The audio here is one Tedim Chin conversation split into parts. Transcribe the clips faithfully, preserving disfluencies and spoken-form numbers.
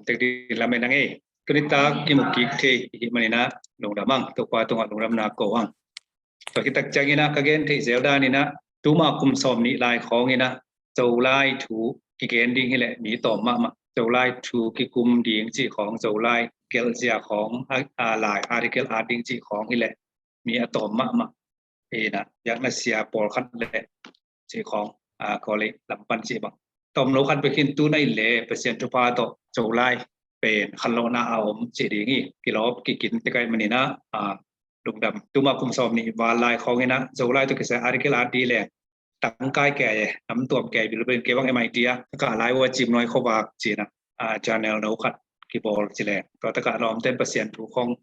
Tek ding lamen a ngei. Tuni tak i mu kik thei i hih manin ah lungdam ang, Topa tungah lungdamna ko ang. Tua khit tak ciangin ah ka gen theih zel danin ah tuma kum sawm nih lai khawngin ah Zolai thu kigen ding hileh mi tawm mahmah. Zolai thu kikum ding cih khawng, Zolai gelhzia khawng a, a lai article at ding cih khawng hileh mi a tawm mahmah. Ina biakna sia pawlkhat le cih khawng, a, Kawlei lam pan cih bang tawm lo khat bek hi in, tu nai le Pasian thupha tawh Zolai pen khanlawhna a om cih ding hi. Kilawp kikin te kai manin ah, a, lungdam. Tuma kum sawm nih val lai khawngin ah Zolai tawh kisai article at ding leng tangkai kei e, namtuam kei bilbel in, kei bang M I T ah ka kah lai uh a Cimnuai khuavak ci-in ah, a, channel no khat kibawl ci leng, tua takah lawmten Pasian thu khawng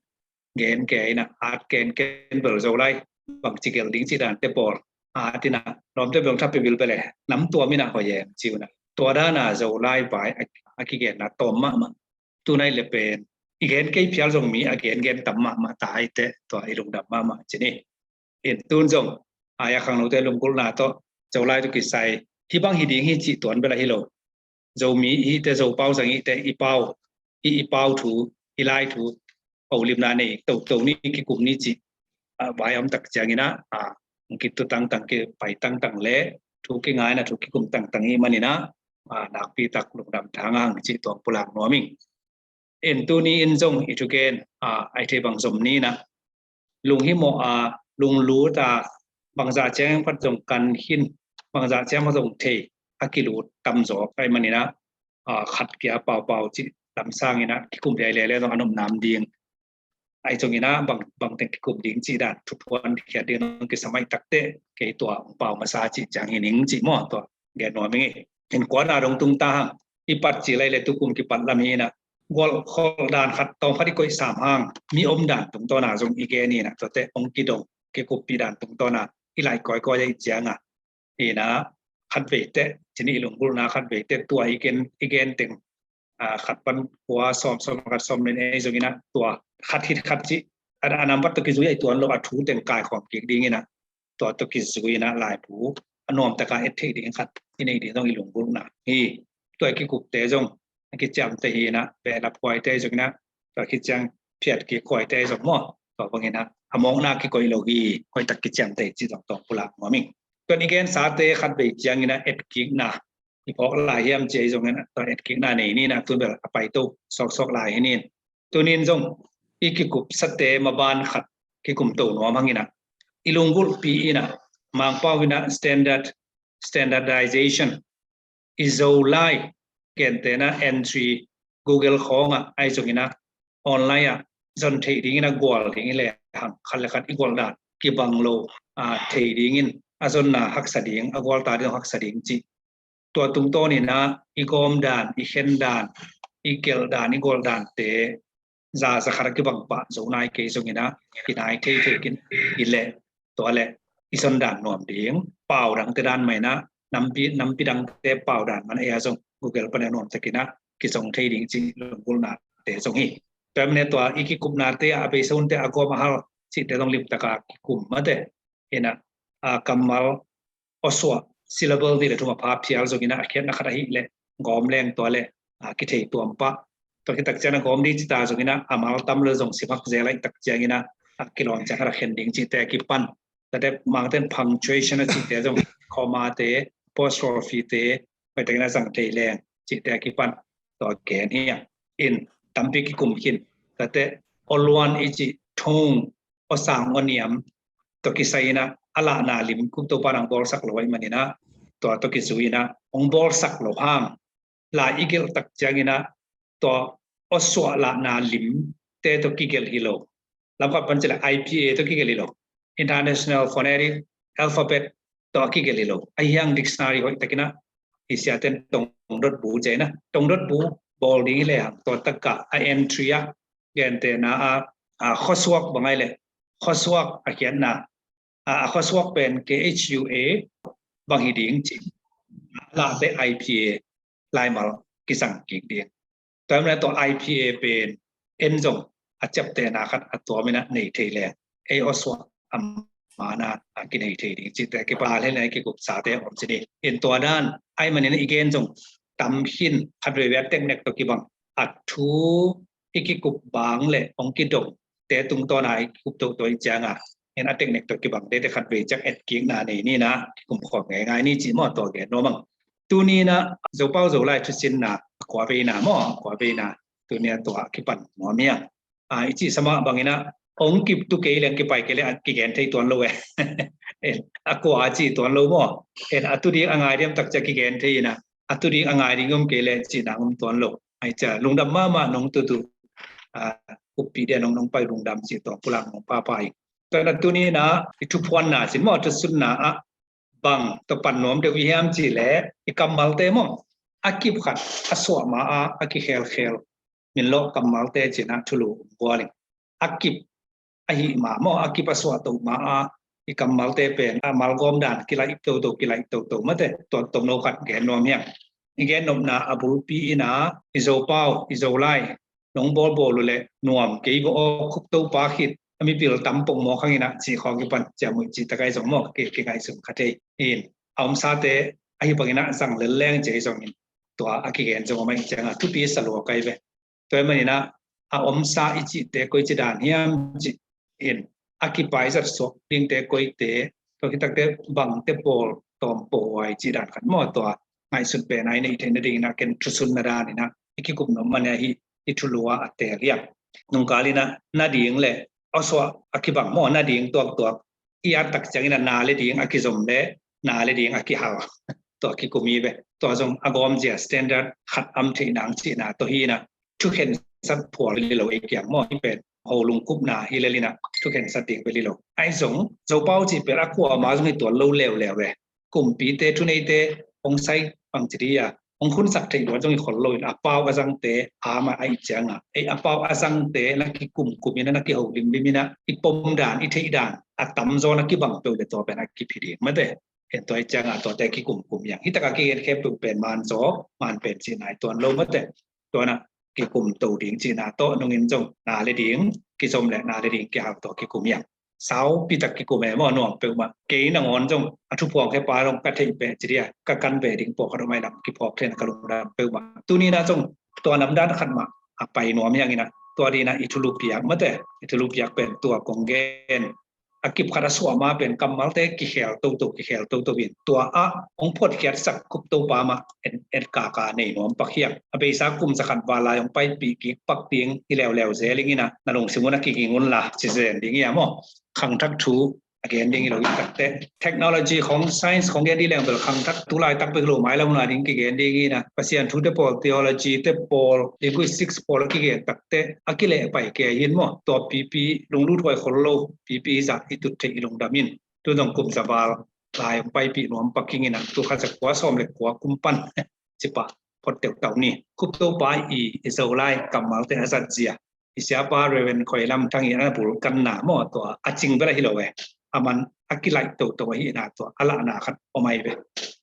gen kei in ah, at ken ken bel Zolai bangci gelh ding cih dan te bawl, at in ah lawmten bel thapia bilbel e, namtuam in ah hoih e ci uh in ah, tua dan a Zolai vai a, a kigenna tawm mahmah. Tu nai le pen i gen kei phial zong mi a gengen tam mahmah ta hi teh, tua i lungdam mahmah ci ni. In tun zong a, ya khangnote lunggulhna tawh Zolai tawh kisai hih bang hi ding hi cih tuan bel ahi lo. Zomi hi teh, Zopau zang hi teh, i pau, i, i pau thu, i lai thu holimna nei toto ni, kikum ni cih, a, vai a om tak ciangin ah, a, kitu tangtang, kipai tangtang le thu kingaina, thu kikum tangtang i hih manin ah, a, nakpi tak lungdam thang ang cih tua pulak nuam ing. In tuni in zong i thugen, a, ai thei bang zom ni in ah, lunghimawh a, lunglut a, bangzah ciang phat zong kan hin, bangzah ciang phat zong thei a kilut tamzaw ka hih manin ah, a, khat kia paupau cih lam sangin ah kikum liailiai le zong a nopnam ding. Ahi zongin ah bang, bangteng kikum ding cih dan thuphuan khiat ding zong kisam ahih tak teh, kei tua hong pau masa cih ciang hi ning cih maw, tua gen nuam ing e. Innkuan a dong tung ta hang, i pat ci lai le tukum kipat lam hi in ah, gualkholh dan khat tawm khat i koih sam hang, mi om dan tungtawn a zong i gen hi in ah, tuate hong kidong kikuppih dan tungtawn a i lai kawikawi ahih ciang a, hi in ah, khatvei teh ci ni, i lunggulhna khatvei teh tua i gen, i gen teng, a, khat pan kua, sawm, sawm khat, sawm nih, ahi zongin ah tua khat khit khat cih, a, a nambat tawh kizui ahi tuan lo, a thu teng kaikhawm kik dingin ah tua tawh kizui in ah laibu a nuamtak a et theih ding khat i neih ding zong i lunggulhna hi. Tua i kikupte zong a kiciamteh hi in ah, behlap huaite zongin ah tua khit ciang phiat kik huaite zong maw, tua bangin ah a mawkna kikoih lo hi, hoihtak kiciamteh cih zong tua pulak nuam ing. Tua i gensate khatvei ciangin ah etkikna i phawk lai hiam ci ahi zongin ah tua etkikna nei ni in ah, tun bel a paito suaksuak lai hi ning. Tuni in zong i kikupsate maban khat kikum to nuam hang in ah, i lunggulhpi in ah, Mangpau in ah standard, standardization, i Zolai gentehna entry Google khawng ah, ahi zongin ah online ah zon theih dingin a gual ding hi le hang, khat le khat i gual dan kibang lo, a, thei dingin a zonna haksa ding, a gual ta ding haksa ding cih. Tua tungtawn in ah i gawm dan, i khen dan, i gelh dan, i gual dante za, za khat a kibang pah zo nai kei zongin ah kinai thei thei kin hi leh, tua leh i zon dan nuam ding, pau dangte dan mah in ah, nampi, nampi dangte pau dan mah in ah, ei a zong Google pan a nuamtakin ah kizong thei ding cih lunggulhnate zong hi. Tua hi manin tua i kikupnate ah a beisa hunte a gawm a hal cihte zong limtak a kikum mah teh. In ah, a, kammal awsuah, syllable nih le thum a pha phial zongin ah a khiatna khat ahih leh gawm leng tua leh, a, kithei tuam pah. Tua khit tak ciang a gawm ding ci ta zongin ah a mal tam lo zong sim hak zel ahih tak ciangin ah a kilawm ciang khat a khen ding cihte a kipan, tua teh Mangte'n punctuation a cihte zong, comma te, apostrophe te, hoihtakin a zang thei leng cihte a kipan tua gen hi a. In tampi kikum khin, tua teh aw luan i cih tone, aw sang aw niam tawh kisai in ah a lahna lim kuk Topa in hong bawlsak lo ahih manin ah, tua tawh kizui in ah hong bawlsak lo hang, lai i gelh tak ciangin ah tua awsuah lahna limte tawh kigelh hi lo. Lamkhat pan ci leh I P A tawh kigelh hi lo. International Phonetic Alphabet tawh kigelh hi lo. Ahi hang dictionary hoihtakin ah i siate'n tong dot bu ci-in ah, tong dot bu bawl ding hi le hang, tua takah a entry ah gentehna a, a, khuasuak bang ahih leh, khuasuak a khiatna, a, a khuasuak pen K H U A bang hi ding ci. A lah pen I P A laimal kizang kik ding. Tua hi manin tua I P A pen en zong a ciaptehna khat a tuam in ah nei thei leng, ei awsuah a man ah a kinei thei ding cihte kipal hi leh kikupsate om ci ni. In tua dan ahih manin i gen zong tam khin, khatvei vei a teknek tawh kibang, a thu i kikup bang le hong kidong te tungtawn a i kikup toto i cianga, en a teknek tawh kibang tete khat vei ciang etkikna nei ni na, kikum khawm ngeingai ni ci maw, tua gen nuam ang. Tuni na Zopau Zolai thusinna a kua veina maw, a kua veina tuni a tua kipan nuam hiang. A, i cih sama bangina hong kiptu kei leng kipai kei le a kigen thei tuan lo e. En, a kua a cih tuan lo maw. En, a tu ding a ngai diam tak cia kigen thei ina, a tu ding a ngai ding um kei le cihna um tuan lo. Ai cia lungdam mahmah nong tutu, a, uppi dia nong nong pai lungdam cih tua pulang nong papai. Tua na tuni na i thuphuanna sin maw, thusunna a bang tua pan nuam deuh i hiam cih le i kammalte maw, a kip khat a suah ma a a kikhelkhel min lawh kammalte cina thulu um bualing. A kip ahi ma maw, a kip a suah to ma a i kammalte pen a malgawm dan kilaih toto kilaih toto mate, tua tomno khat gen nuam hiang. I gen nopna a bulpi ina i Zopau i Zolai nong bawlbawl uh le nuam kei va aw, Khup Topa khit a mipil tam pongmawk hangina cih khawng kipan ciamui cih takai zong maw, kei kingaihsun kha thei in. A omsate ahi bangina zang lelleng cia i zongin tua a kigen zong a mai cianga thupi sa lua kai ve. Tua i manina a omsa i cihte koi ci dan hiam cih in, a kipai zat suak dingte koite, tua kitakte bangte pawl tawm pawai cih dan khat maw, tua ngaihsut pen ai neih theih nadingina ken thusunna danina i kikup nop mania hi i thulua a teel hiam. Nungkalina nading le a suah a kibang maw, nading tuaktuak i at tak ciangina na le ding a kizom le na le ding a kihal tua kikum hi ve. Tua zong a gawmzia standard khat am theih nang cihna tawh hina, thukhensat phual hi lo ei kiang maw, hi pen ho lungkupna hi lelina thukhensat ding vel hi lo. Ai zong Zopau cih pen a kuama zong hi tuan lo leuleu ve. Kumpite thuneite hong sai bang ci dia hong khunsak theih luat zong hi khol loin a pau a zangte ama aih cianga ei a pau a zangte na kikumkumina na kiholimlimina i pomdan i theihdan a tamzaw na kibang peuh le tua pen a kiphi ding mate. En tua i cianga tuate kikumkum hiang. Hi taka kigen khempeuh pen man zaw man pen cihna i tuan lo mate. Tuana kikum to ding cihna tawh nungin zong na le ding kizom le na le ding kihal tawh kikum hiang. Sau pitak kikum e maw nuam peuhmah. Kei nangawn zong a thuphuang khepa zong ka theih peh ci dia ka kan ve ding pawh ka domai lam kiphawk thlen ka lungdam peuhmah. Tunina zong tua namdan khat mah a pai nuam hiangina tua dina i thulu piak mate. I thulu piak pen tua kong gen a kip khat a suah ma pen kammalte kikhel toto kikhel toto in tua ah hong phuatkhiatsak Khup Topa mah en, en kaka nei nuam pak hiang. A beisa kum za khat val lai hong paipih kik pak ding hi leuleu zelingina na lungsim un a kiging unla ci zen ding hiam aw. Khangthak thu a gen ding hi lo i takte technology khong science khong gen ding leng bel khangthak tu laitak bek lo mai lamna ding kigen ding hina Pasian thute pawl theology te pawl linguistics pawl a kigen takte a kileh pai kei hin maw tua pipi lunglut huai khol lo pipi zah i tut theih i lungdam in. Tu zong kum za val lai hong paipih nuam pak kingina tu khat za kua sawm le kua kum pan cipah phot teuhtau ni. Khup Topa i i Zolai kammalte a zat zia i siapa Reverend Khoi Lam Thang i ana bul kanna maw tua a cing bel ahi lo e. A man a kilaih toto ahina tua a lahna khat om ai ve.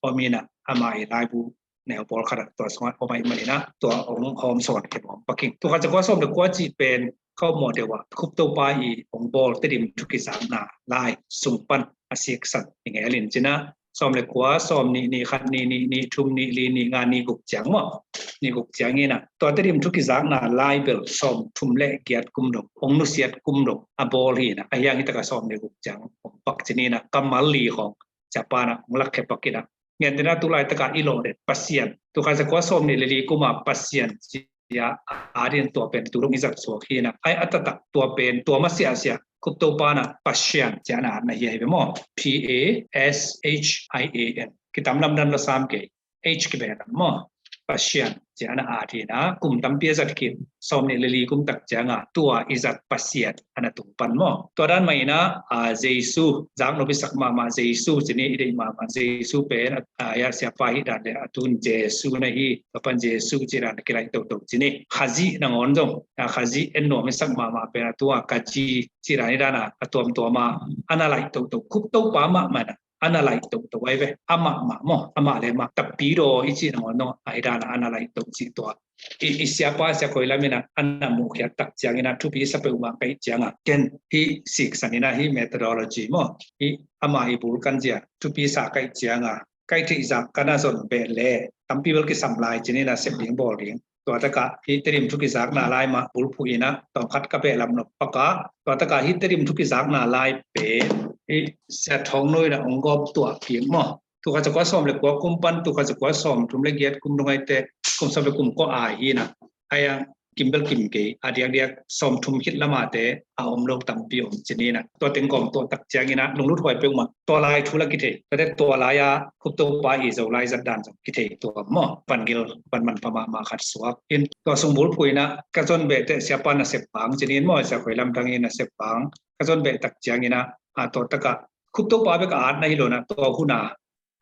Om ina ama i laibu neu pawl khat ah tua sungah om ai manina tua hong hawm sawn khe nuam pak ing. Tu khat za kua sawm le kua cih pen ka upmawh deuh ah Khup Topa i hong bawl Tedim thu kizakna lai sung pan a siksan i ngelin cina sawm le kua, sawm nih, nih khat, nih nih, nih thum, nih li, nih nga, nih guk ciang maw. Nih guk ciang hina tua Tedim thu kizakna lai bel sawm thum le giat kum dong hong nusiat kum dong a bawl hina a hiang hi taka sawm nih guk ciang hong pak cinina kammal li khong Japan ah hong lakkhe pak ina. Ngen dena tu laitaka i lawh den Pasian tu khat za kua sawm nih le li kuma Pasian cia a din tua pen tu dong i zat suak hina ai a taktak tua pen tua masiahsiah Khup Topa na Pasian cia na na hi ai ve maw. P A S H I A N kitam lamdan lo sam kei H kibeh lam maw. Pasian cia na a dina kum tampi a zat khin sawm nih le li kum tak cianga tua i zat Pasian ana tung pan maw. Tua dan mah ina a Jesu zak nupi sak mahmah Jesu cini i deih mahmah Jesu pen a ya siapa hi dan le a tun Jesu na hi tua pan Jesu ci dan kilaih toto cini. Khazih nangawn zong a Khazih en nuam i sak mahmah pen a tua Kaji ci dan hi dana a tuamtuama ana laih toto Khup Topa mahmah na ana laih toto ai ve. Amah mah maw amah le mah tapidaw i cih nangawn zong a hi dana ana laih to cih tua i, i siapa sia koi lamina ana muhkhiat tak ciangina thupi sa peuhmah kaih cianga ken hi siksanina hi methodology maw hi ama i bul kan zia thupi sa kaih cianga kaih theih zak kana zon beh le tampi bel kisam lai cinina sep ding bawl ding Tua takah hih Tedim thu kizakna lai mah bulphuh inah tawmkhat ka behlap nop pakah, tua takah hih Tedim thu kizakna lai pen hih Sia Thawng Nuai inah hong gawp tuah kik maw. Tul khat za kua sawm le kua kum pan tul khat za kua sawm thum le giat kum dong aite kum sawm le kum kua ai hi inah. Ai a kim bel kim kei a diakdiak sawm thum khit lamate a om lo tampi om ci ni inah. Tua teng kawm tuah tak ciang inah lunglut huai peuhmah tua lai thu la kithei. Tate tua lai a Khup Topa i Zolai zat dan zong kithei tua maw. Van gil van manpha mahmah khat suak. In tua sung bulphuh inah ka zon beh teh Sia Pa Nasep Vang ci ni in maw, Sia Khoi Lam Thang in Nasep Vang ka zon beh tak ciang inah a tua takah Khup Topa bek a at na hi lo inah tua hun a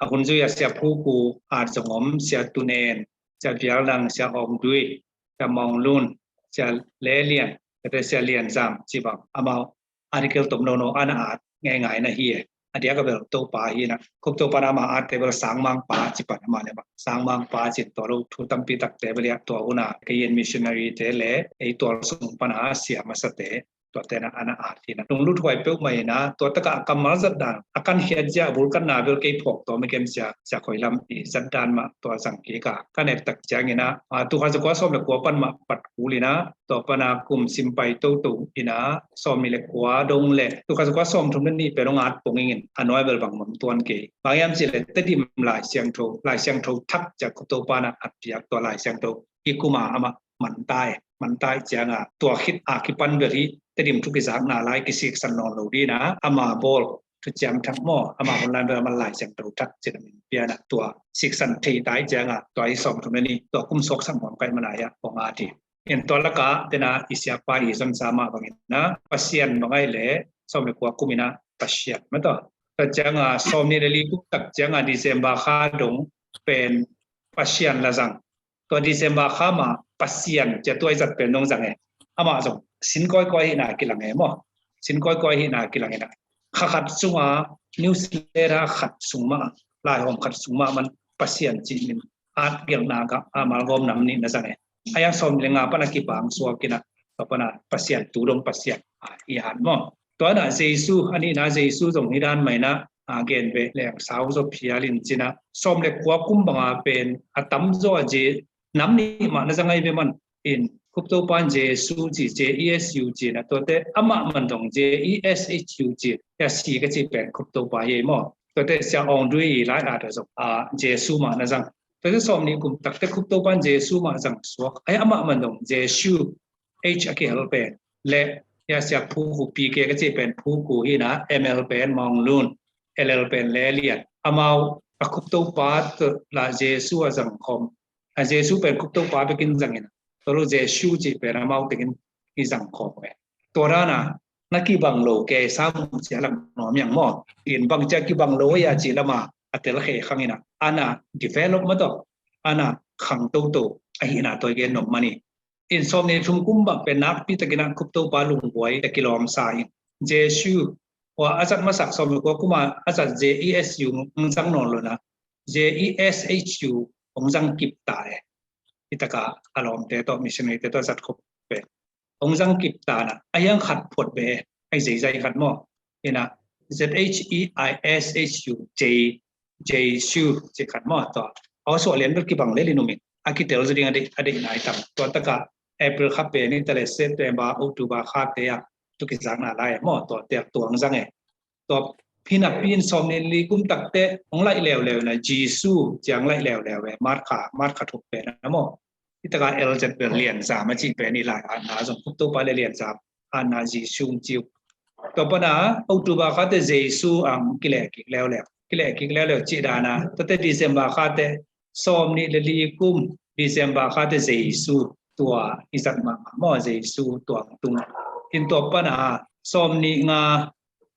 a hun zui a Sia Phu Ku at zong om, Sia Tun En, Sia Vial Nang, Sia Aung Dui, Sia Maung Lun, Sia Le Lian, Sia Lian Zam ci bang amau article tom nono ana at ngeingai na hi e. A diak a bel Topa hi inah Khup Topa na amah atte bel Sang Mang Pa ci pan amah le bang Sang Mang Pa cin tua lo thu tampi takte bel a tua hun a kei in missionary te le ei tual sung pan a sia masate tua tena ana at hi inah. Lunglut huai peuhmah inah tua takah a kammal zat dan a kan khiat zia a bulkatna bel kei phawk tawm i ken Sia, Sia Khoi Lam i zat dan mah tua zang kik a ka nek tak ciang inah a tul khat za kua sawm le kua pan mah pat kul inah tua pana kum sim pai toto inah sawm nih le kua dong le tul khat za kua sawm thum le nih pen hong at pong ingin a nuai bel bang mong tuan kei. Bang hiam cih le Tedim Lai Siangtho, Lai Siangtho thak ciah Khup Topa na a piak tua Lai Siangtho i kum a amah man tai, man tai ciang a tua khit a kipan bel hih Tedim thu kizakna lai kisiksan nawn lo ding inah ama bawl thuciam thak maw, ama hun lai bel ama Lai Siangtho thak cin a min pia inah tua siksan thei tai ciang a tua i sawm thum le nih tua kum suak sak muam kaih man a hong at hi. In tua lakah tena i Sia Pa i zon sa mah bang inah Pasian bang ai le sawm le kua kum inah Pasian mah tua. Tua ciang a sawm nih le li kum tak ciang a December kha dong pen Pasian la zang. Tua December kha mah Pasian cia tua i zat pen dong zang e. Amah zong sin kawikawi hihna kilang e maw. Sin kawikawi hihna kilang inah kha khat sung a newsletter khat sung mah, laihawm khat sung mah man Pasian cih min at gelhna ka a malgawm nam nih na zang e. A yang sawm le nga pan a kibang suak inah tua pana Pasian tu dong Pasian a i at maw. Tua inah Jesu a nihna Jesu zong hi dan mah inah a gen beh leng sau zaw phial in ci inah sawm le kua kum banga pen a tamzaw a je nam nih mah na zang ai ve man in Khup Topa in Jesu ci, J E S U ci inah tuate amah man dong J E S H U ci a si ka ci pen Khup Topa hi maw. Tuate Sia Aung Dui i lai at a zong a Jesu mah na zang. Tuate sawm nih kum takte Khup Topa in Jesu mah zang suak ai amah man dong Jesu H a kihel pen le ya Sia Phu Ku P K ka ci pen Phu Ku hi inah M L pen Maung Lun, L L pen Le Lian. Amau a Khup Topa la Jesu a zang khawm a Jesu pen Khup Topa bekin zang inah tua lo Jesu cih pen amau tengin i zang khawm e. Tua dan a na kibang lo ke sam cia lak nuam iang maw. In bang cia kibang lo a cih lama a tel kheh khang inah ana develop mah tawh ana khang toto ahihna tua i gen nop man hi. In sawm nih thum kum bang pen nakpi takin a Khup Topa lungbuai a kilawm sa in Jesu ua a zat masak sawm le kua kum a a zat J E S U hong zang nawn lo inah J E S H U hong zang kip ta e. Hi takah a lawmte tawh missionary te tawh zat khop pen hong zang kip ta inah a hiang khat phuat beh e. Ai zeizai khat maw. Inah Z H E I S H U J Jesu ci khat maw tua. A suah lian bel kibang lel in um in a kitel zaw ding a deih, a deih nai tam. Tua takah April kha pen hi ta le September, October kha te ah tua kizakna lai maw tua te ah tuang zang e. Tua hi napi in sawm nih li kum takte hong laih leuleu na Jesu ciang laih leuleu e. March kha, March kha thuk pen a maw. Hi takah L Z bel Lian Zam a cih pen i lai atna zong Khup Topa le Lian Zam atna Jesu ci uh. Tua pana October kha te Jesu ang kileh kik leuleu. Kileh kik leuleu cih dana tuate December kha te sawm nih le li kum December kha te Jesu tua i zat mahmah maw Jesu tua tung. In tua pana sawm nih nga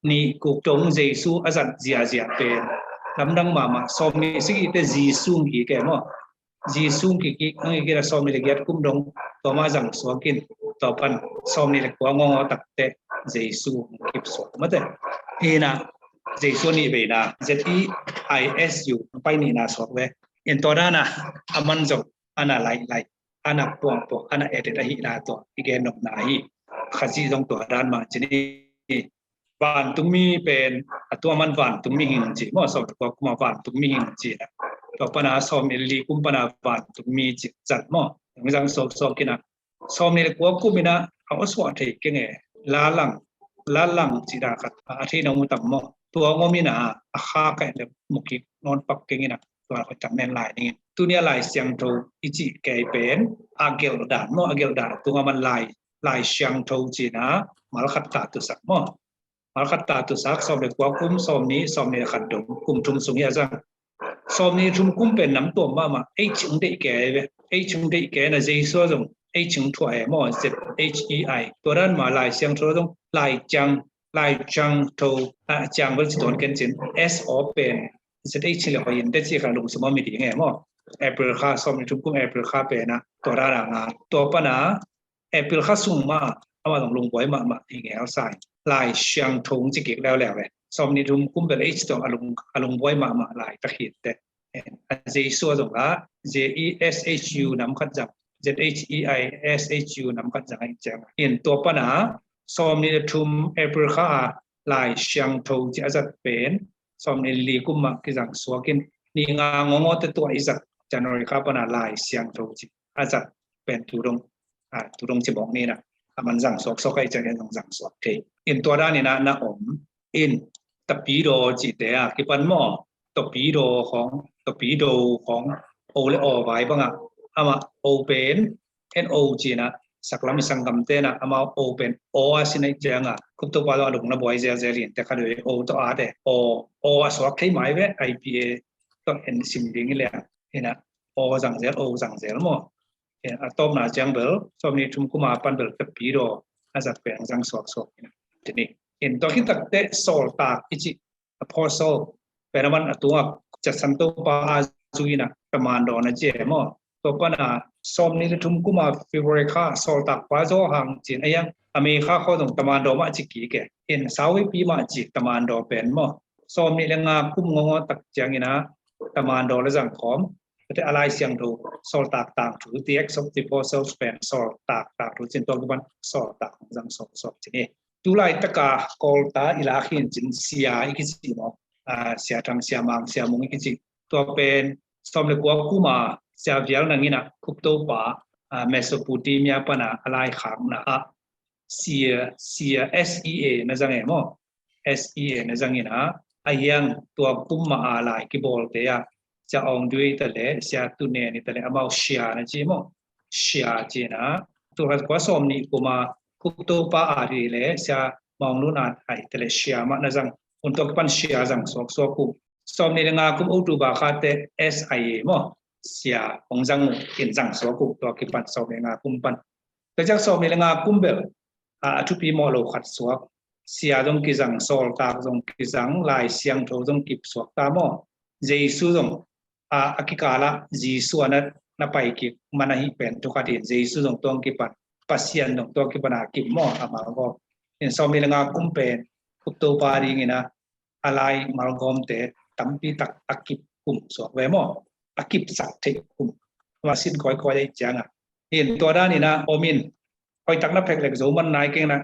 nih kuk dong Jesu a zat ziazia pen lamdang mahmah sawm nih sigi te Jesu kik e maw. Jesu kik kik ang i kira sawm nih le giat kum dong tua mah zang suak in tua pan sawm nih le kua ngawngaw takte Jesu kip suak mate. Hina Jesu nih veina Z E I S U pai nihna suak ve. In tua dana a man zong ana laih laih ana puang puang ana edet ahihna tua i gen nopna hi. Khazih zong tua dan mah ci ni. Vantungmi pen a tua man vantungmi hing ci maw sawm tua kuma vantungmi hing ci na. Tua pana sawm nih li kum pana vantungmi ci zat maw. Nang zang suaksuak in ah, sawm nih le kua kum in ah a awsuah thei keng e. Lalang, lalang cih dan khat a thei na mu tam maw? Tua ngom in ah a kha kaih le mu kik nawn pak keng in ah, tua hoih tak nen lai ning in. Tuni a Lai Siangtho i cih kei pen a gelh dan maw, a gelh dan tung a man Lai, Lai Siangtho cih in ah mal khat ta tusak maw? Mal khat ta tusak, sawm le kua kum, sawm nih, sawm nih le khat dong, kum thum sung hi a zang. Sawm nih thum kum pen nam tuam mahmah, H hong deih kei ve. H hong deih kei na, Jesu a zong H hong thuah e maw, Z H E I. Tua dan mah Lai Siangtho zong Lai Ciang, Lai Ciangtho, a ciang bel ci tuan ken cin, S aw pen Z H le hoih in te ci kha lungsim a mi ding e maw. April kha, sawm nih thum kum April kha pen ah tua dan a nga. Tua pan a April kha sung mah amah zong lungbuai mahmah hi ngel sa in. Lai Siangtho ci kik leuleu e. Sawm nih thum kum bel H tawh a lung, a lungbuai mahmah lai tak hi te. A Jesu a zong la, J E S H U nam khat zang, Z H E I S H U nam khat zang a i ciang. In tua pan a sawm nih le thum April kha a Lai Siangtho ci a zat pen sawm nih le li kum mah kizang suak in, ni nga ngawngawte tua i zat January kha pan a Lai Siangtho ci a zat pen tu dong, a, tu dong ci mawk ni na, a man zang suaksuak a i ciang in zong zang suak thei. In tua dan in ah na om in, Tapidaw cihte a kipan maw, Tapidaw khawng, Tapidaw khawng, o le aw vai bang ah, amah o pen, en o ci in ah, saklam i sanggamte in ah amau o pen aw a sin a i ciang a, Cope Topa tawh a lung na buai zelzel in te kha doi o tawh a te, aw, aw a suak thei mai ve, I P A tawh en sim ding hi leng. In ah, aw zang zel, o zang zel maw. In a tawpna ciang bel sawm nih thum kum a pan bel Tapidaw a zat pen zang suaksuak in ah. Tuni in tua khit takteh sawltak i cih, apostle pen a man a tungah Sia Santo Pa a zui in ah Tamandaw na ci e maw. Tua pan a sawm nih le thum kum a February kha sawltak pa Johan ci in a hiang, a May kha khawng zong Tamandaw mah ci kik e. In Sauvepi mah ci Tamandaw pen maw. Sawm nih le nga kum ngawngawn tak ciang in ah Tamandaw la zang khawm. Tua te a Lai Siangtho Sawltak Tangthu, The Acts of the Apostles pen Sawltak Tangthu ci in tua kipan sawltak hong zang suaksuak ci ni. Tu laitak a Kawlta i lak hi in cin sia i kici maw, a, Sia Thang, Sia Mang, Sia Mung i kici. Tua pen sawm le kua kum a Sia Vial Nang in ah Cope Topa, a, Mesopotamia pan a a laikhakna ah sia, sia S E A na zang e maw. S E A na zang in ah, a hiang tua kum mah a lai kibawlte ah Sia Aung Due i ta le, Sia Tu Nen i ta le, amau sia na ci maw. Sia ci in ah, tul khat kua sawm nih kum a Cope Topa a ri le Sia Maung Lun a i ta le sia mah na zang. Un tua kipan sia zang suaksuak uh. Sawm nih le nga kum October kha te S I A maw, sia hong zang uh in zang suak uh, tua kipan sawm nih le nga kum pan. Tua ciang sawm nih le nga kum bel a, a thupi mawh lo khat suak. Sia zong kizang, sawltak zong kizang, Lai Siangtho zong kip suak ta maw. Jesu zong, a, a kikal ah Jesu a na, na pai kik man ahih pen thu khat in, Jesu zong tua kipan, Pasian zong tua kipan a kip maw, a mal gawm. In sawm nih le nga kum pen Cope Topa ding in ah a lai malgawmte tampi tak a kip kum suak ve maw. A kipsak theih kum. Amah sin kawikawi ahih ciang a. In tua dan in ah om in, hoih tak na phek lek zo man nai keng in ah,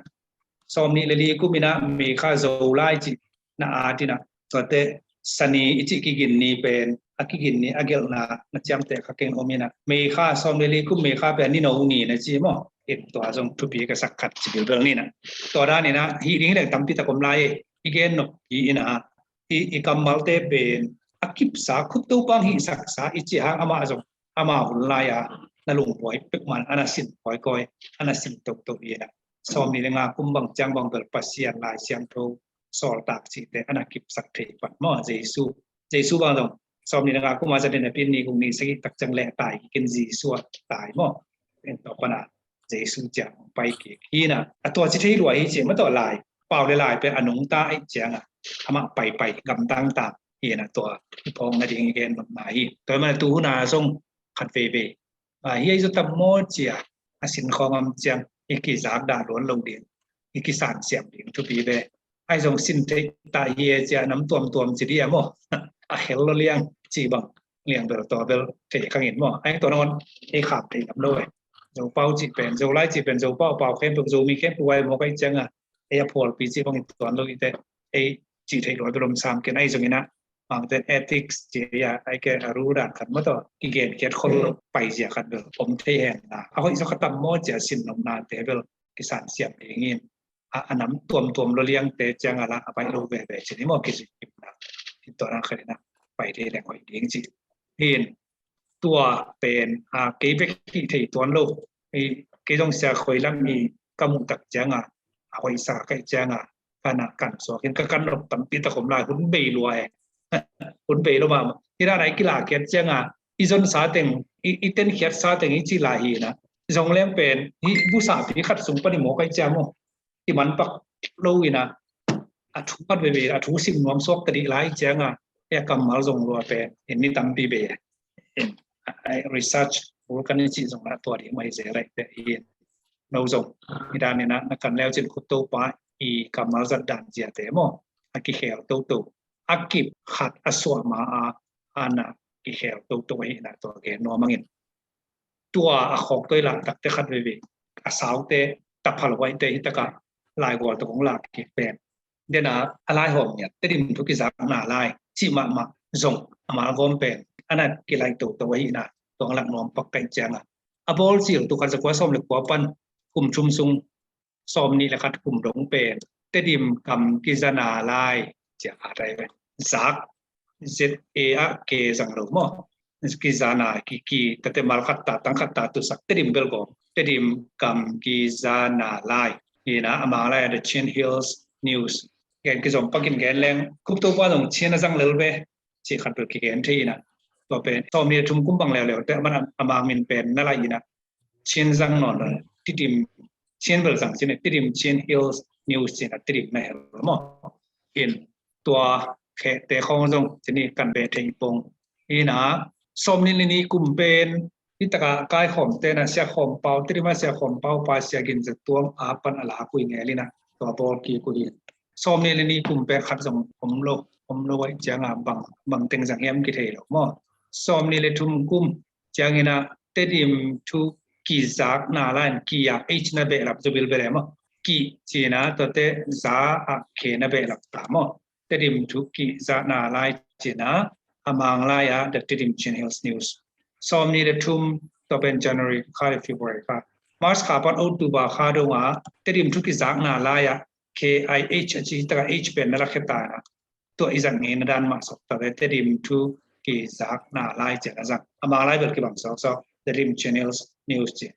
sawm nih le li kum in ah May kha Zolai cih na at in ah, tuate Sani i cih kigin ni pen, a kigin ni a gelhna na ciamteh kha keng om in ah, May kha, sawm nih le li kum May kha pen ni no ni na ci maw. In tua zong thupi ka sak khat ci bilbel ni na. Tua dan in ah hih ding hi leng tampi tak om lai e. I gen nop hi in ah, i, i kammalte pen a kipsa, Cope Topa hong hihsaksa i cih hang amah zong, amah hun lai-a na lungbuai pek man, a na sin kawikawi, a na sin tohtoh hi in ah. Sawm nih le nga kum bang ciang bang bel Pasian, Lai Siangtho, sawltak cihte a na kipsak thei pan maw. Jesu, Jesu bang zong sawm nih le nga kum a zat in a pin ni guk ni sagih tak ciang leh tai kik in Jesu a tai maw. In tua pan a Jesu ciang hong pai kik hi in ah, a tua ci thei lua hi ci mah tawh lai, pau le lai pen a nungta ahih ciang a, amah paipai gamtang ta hi in ah, tua i phawk nading i gen nopna hi. Tua hi man a tu hun a zong khat veivei, a, hi a i zaw tam maw ci a, a sin khawng om ciang i kizak dah luan lo ding, i kisan siam ding thupi ve. Ahi zong sin theih ta hi e ci a, nam tuamtuam ci dih a maw. A khel lo liang ci bang, liang bel tua bel thei khang in maw. Ahi tua nangawn ei khap thei lam lo e. Zopau cih pen, Zolai cih pen, Zopau pau khempeuh, Zomi khempeuh vai maw ka hih ciang a, ei a phualpi cih bang i tuan lo i te, ei cih theih lua bel om sam ken. Ahi zong in ah, Bangten ethics ci a, ai ke a ru dan khat maw tawh kigenkhiat khol lo paizia khat bel om thei hen la, a hoih zaw kha tam maw ci a sin nopnate bel kisan siam ding in, a, a nam tuamtuam lo liangte ciang a la a pai lo veve ci ni maw, kizik kimna. Tua dan khat in a pai thei leng hoih ding ci. Hin tua pen a kei bek hi thei tuan lo. Kei zong sia khoi lam hi ka muh tak ciang a, a hoih sa kaih ciang a, kan a kan suak in ka kan nop tampi tak om lai, hun bei lua e. Hun bei lo mahmah. Hi dan a i kilakhiat ciang a, i zon sa teng, i, i tenkhiat sa teng i ci lai hi na. Zong leng pen hi busapi khat sung pan i mawk ai ciang maw, i manpak lo in a, a thu khat veve a thu sim nuam suak ta dih lai ciang a, e kammal zong lua pen in ni tampi bei. Research ul kan i cih zong a tua dih mai zel lai te in. No zong i dan in a na kan leu cin khut to pa i kammal zat dan zia te maw, a kikhel toto, a kip khat a suah ma a, a na kikhel toto ahi na tua gen nuam angin. Tua a khawk toi lam takte khat veve a saute taphal huaite hi taka laigual tuk hong lak kik pen. Dena a lai hawm niat Tedim thu kizakna lai cih mahmah zong a malgawm pen a na kilaih toto ahi na tuang lak nuam pak kaih ciang a, a bawl cil tu khat za kua sawm le kua pan kum thum sung sawm nih le khat kum dong pen Tedim kam kizana lai cia a dai ve. Zak Z A a ke zang lo maw? Kizana ki ki tate mal khat ta tang khat ta tusak Tedim bel gawm. Tedim kam kizana lai. Hi na a mang lai a The Chin Hills News. Gen kizom pakin gen leng kup to pa zong Chin a zang lel ve. Ci khat bel kigen thei ina. Tua pen sawm nih le thum kum bang leuleu te a man a mang min pen na lai ina. Chin zang nawn lo Tedim, Chin bel zang cin Tedim Chin Hills News cin a Tedim na hel maw? In tua khete khong zong cin i kan be thei pong. Ina sawm nih le nih kum pen i taka kai khawm te na sia khawm pau Tedim a sia khawm pau pa sia gin za tuang a pan a la kui ngel ina tua bawl ki kui in. Sawm nih le nih kum pen khat zong om lo, om lo ai ciang a bang, bang teng zang hiam ki thei lo maw? Sawm nih le thum kum ciangin a Tedim thu kizakna lai in ki a H na behlap zu bilbel e maw? Ki cina tuate za a ke na behlap ta maw? Tedim thu kizakna lai cina a mang lai a The Tedim Chin Hills News. Sawm nih le thum tua pen January kha le February kha. March kha pan October kha dong a Tedim thu kizakna lai a K I H a ci taka H pen na la khe ta na. Tua i zang ngeina dan mah sawk ta ve Tedim thu kizakna lai cian a zang. A mang lai bel kibang sawksawk Tedim Channels News ci.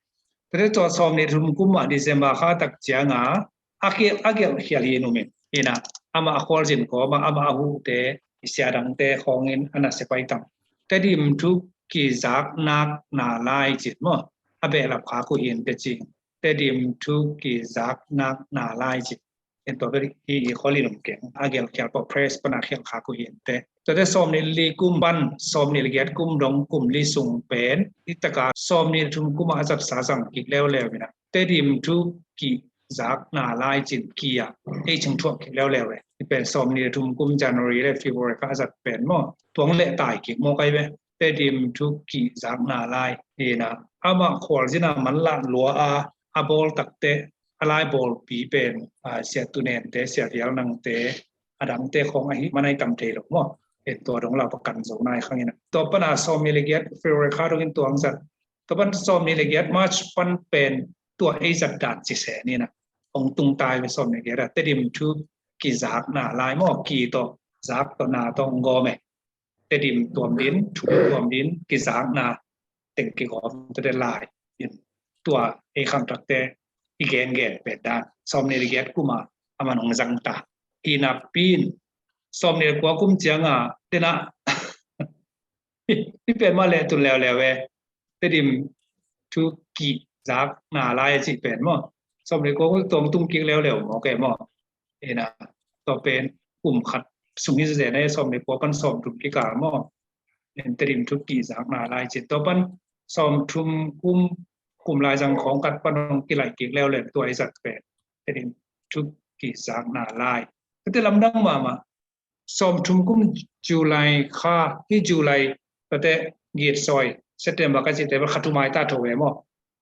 Tate tua sawm nih thum kum ah December kha tak cianga a gelh khial hi numin. Ina amah a khualzin kawma amah a huhte i sia dangte khawngin a nasia pai tam. Tedim thu kizaknakna lai cin maw? A behlap khak uh hin te cing. Tedim thu kizaknakna lai cin. En tua bel hi i khualin um keng a gelh khial pawh press pana khial khak uh hi ente. Tuate sawm nih li kum pan sawm nih li giat kum dong kum li sung pen i taka sawm nih thum kum a zat sa zang kik leuleu ina. Tedim thu kizakna lai cin kia ei ching thuak kik leuleu e. I pen sawm nih thum kum January le February kha a zat pen maw? Tuang leh tai kik maw kai ve. Tedim thu kizakna lai ina. Amah khualzina manlah lua a a bawl takte a lai bawlpi pen sia tunente sia vial nangte a dangte khawng ahi manai tam thei lo maw? En tua dong lau pakan zo nai khangin a tua pana sawm nih le giat February kha dongin tuang zat. Tua pan sawm nih le giat March pan pen tua ei zat dan ci se nina. Ong tung tai ve sawm nih le giat a Tedim thu kizakna lai maw? Ki tawh zak tawh na tawh ong gawm e. Tedim tuam din thu tuam din kizakna teng kigawm tete lai in tua ei khangtakte i gengen pen dan sawm nih le giat kuma a man ong zang ta. Ina pin sawm nih le kua kum cianga tena i pen mah leh tun leuleu e. Tedim thu kizakna lai a cih pen maw? Sawm nih le kua kum tuang tung kik leuleu maw ke maw? Ina tua pen kum khat sung hi zene sawm nih le kua pan sawm thum kikal maw? En Tedim thu kizakna lai cin tua pan sawm thum kum kum lai zang khawng khat pan hong kilaih kik leuleu tua i zat pen Tedim thu kizakna lai. Tate lamdang mahmah sawm thum kum July kha hi July tate git soi September ka cite bel kha thu mai ta tho ve maw?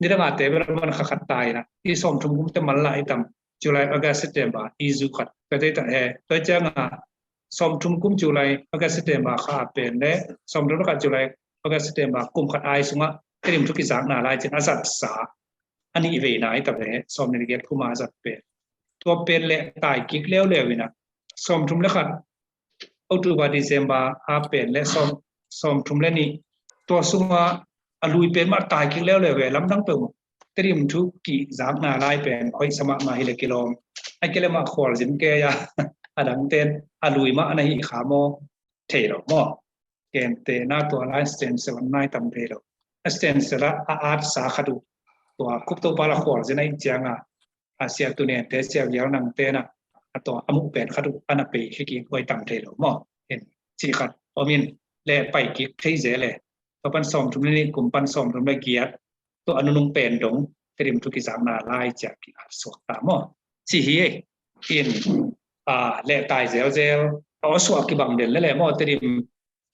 Nidanga te bel man kha khat ta ina i sawm thum kum te man la i tam July, August, September i zu khat tate ta he tua cianga sawmthum kum July, August, September kha a pen le sawmthum le khat July, August, September kum khat ai sungah Tedim thu kizakna lai cin a zatsa a nih veina hi ta ve, sawmnih le giat kum a zat pen. Tua pen le tai kik leuleu ina, sawmthum le khat October, December a pen le sawm, sawmthum le nih, tua sunga a lui pen mah tai kik leuleu ve, lamdang peuhmah. Tedim thu kizakna lai pen hoih sa mahmah hi le kilawm. A kile mah khualzin kei a, a dangten a lui mah a na hi kha maw, thei lo maw. Kentehna tua lai stencil a nai tam thei lo. A stencil a, a atsa khat uh, tua Cope Topa la khualzin a ih cianga, a sia tu nente, sia vial nangte na, a tua a muh pen khat uh a na pei hi kik, hoih tam thei lo maw. In cih khat om in, le pai kik thei zel e. Tua pan sawmthum le nih kum pan sawmthum le giat, tua a nunung pen dong Tedim thu kizakna lai cia ki at suak ta maw. Ci hi e. In, a, le tai zelzel, a aw suak kibang den le le maw, Tedim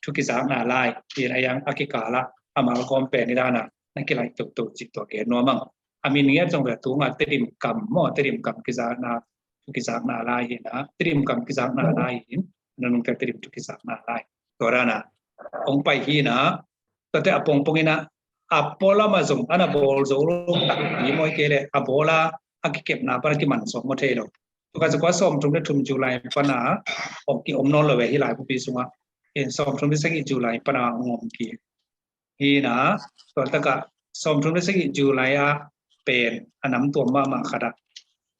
thu kizakna lai. In a yang a kikala a malkawm pen i dana na kilaih toto cih tua gen nuam ang. A min ngiat zong ve tunga Tedim kam maw, Tedim kam kizakna, thu kizakna lai hi na, Tedim kam kizakna lai hi. Nunungte Tedim thu kizakna lai. Tua dana hong pai hi na, tuate a pongpong ina, a pualam a zong ana bawl zo lo tak hi maw, kei le a bawla a kikepna pana kiman sawm maw thei lo. Tua ka zukua sawmthum le thum July pana ong ki om nawn lo ve hi lai bupi sunga. In sawmthum le sagih July pana ong om ki hi na, tua taka sawmthum le sagih July a pen a nam tuam mahmah khata,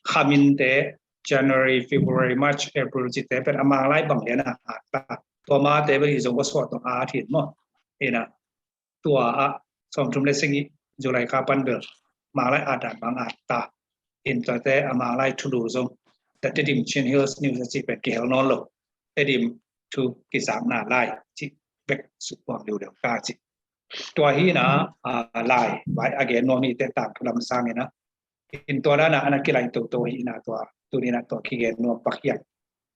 khaminte January, February, March, April cite pen a manglai bang liana a ta. Tua mate bel i zong ka suah tua a thin maw. Ina, tua a sawmthum le sagih July ka pan bel manglai a dan bang a ta. In tuate a manglai thulu zong, the Tedim Chin Hills News a ci pen kihel nawn lo. Tedim thu kizakna lai ci bek sukpuang liu liu ka ci. Tua hi na, a, lai vai a gen nuam hi te tangthu lam sangina. In tua dana ana kilaih toto hi na tua, tuni na tua kigen nuam pak hiam.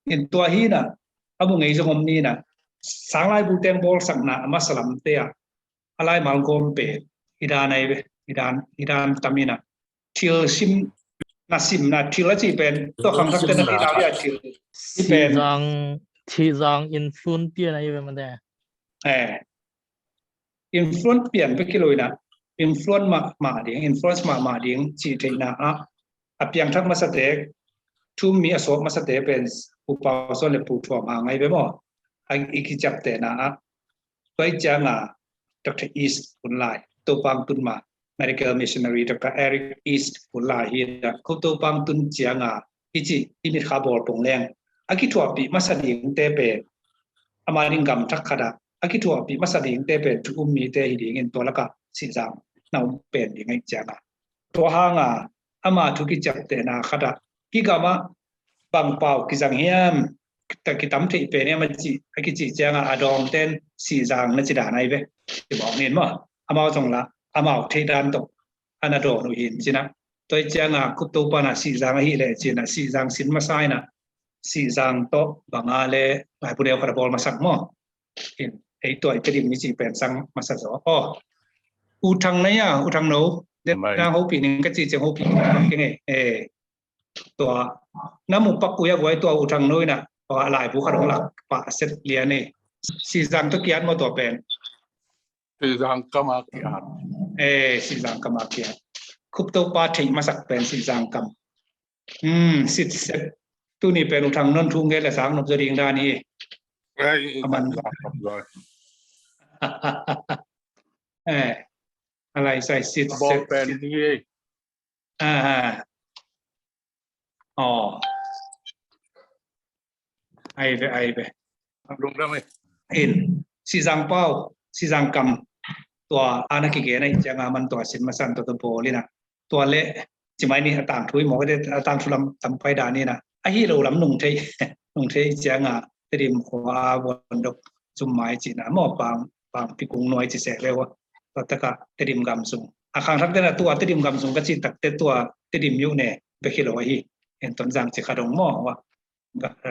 In tua hi na, a bu ngei zong om ni na, sang laibu teng bawlsakna a masa lamte a, a laimal gawm pen i dan ai ve, i dan, i dan tam ina. Thil sim, na simna thil a ci pen, tua khangthak tena thil a thil. I pen. Sizang, sizang influence pian ai ve mate. Eh. Influence pian pe kilo ina. Influence mahmah ding, influence mahmah ding ci theihna a, a piangthak masate, thu um mi a suak masate pen Pu Pau Suan le Pu Thuam Hang ai ve maw. A i kiciaptehna a, tua i cianga Doctor East hun lai, Topang tun ma, medical missionary Doctor Eric East hun lai hi na, ko Topang tun cianga i ci i mitkha bawl pong leng a kithuahpih masa dingte pen, ama ding gam thak khata a kithuahpih masa dingte pen thu um mite hi dingin tua laka sizang na um pen ding ai cianga. Tua hanga ama thu kiciaptehna khata, kigama bang pau kizang hiam, kita kitam thei pen hiam a ci, a kici cianga a dawngten sizang na ci dan ai ve. Ci bawng nin maw. Amau zong la, amau thei dan tawh ana dawn uh hin cina. Tua i cianga Kup Topa na sizang ahi le cina, sizang sin masa ina, sizang tawh banga le laibu neu khata bawl masak maw. In, ei tua i Tedim mi ci pen sang masa zaw. Aw. U Thang na ia, U Thang no. Den dang hopih ning ka ci ciang hopih ning ka ngei. Eh. Tua. Na mu pak uya guai tua U Thang no ina. Tua laibu khat hong lak pah set lian e. Sizang tawh kiat maw tua pen. Sizang kam a kiat. Eh, sizang kam a kiat. Kup Topa thei masak pen sizang kam. Hmm, sit set. Tuni pen U Thang non thu nge le sang nop zaw ding dan hi. Aman. Eh, a lai sai sit set. Pen hi. Ah. Oh. Ai ve, ai ve. Lungdam e. In, sizang pau, sizang kam. Tua ana kigen ai cianga man tua sin masan tua tua bawl ina. Tua le, ci mai ni a tangthu i mawk a tangthu lam tam pai dan ina. Ahi lo lam nung thei, nung thei cianga, Tedim khua a vuan dok zum mai cina, maw pang, pang pikung nuai ci sek leu. Tua taka Tedim gam sung. A khang thak tena tua Tedim gam sung ka ci takte tua Tedim yu ne, bek hi lo ahi. En ton zang ci kha dong maw wa.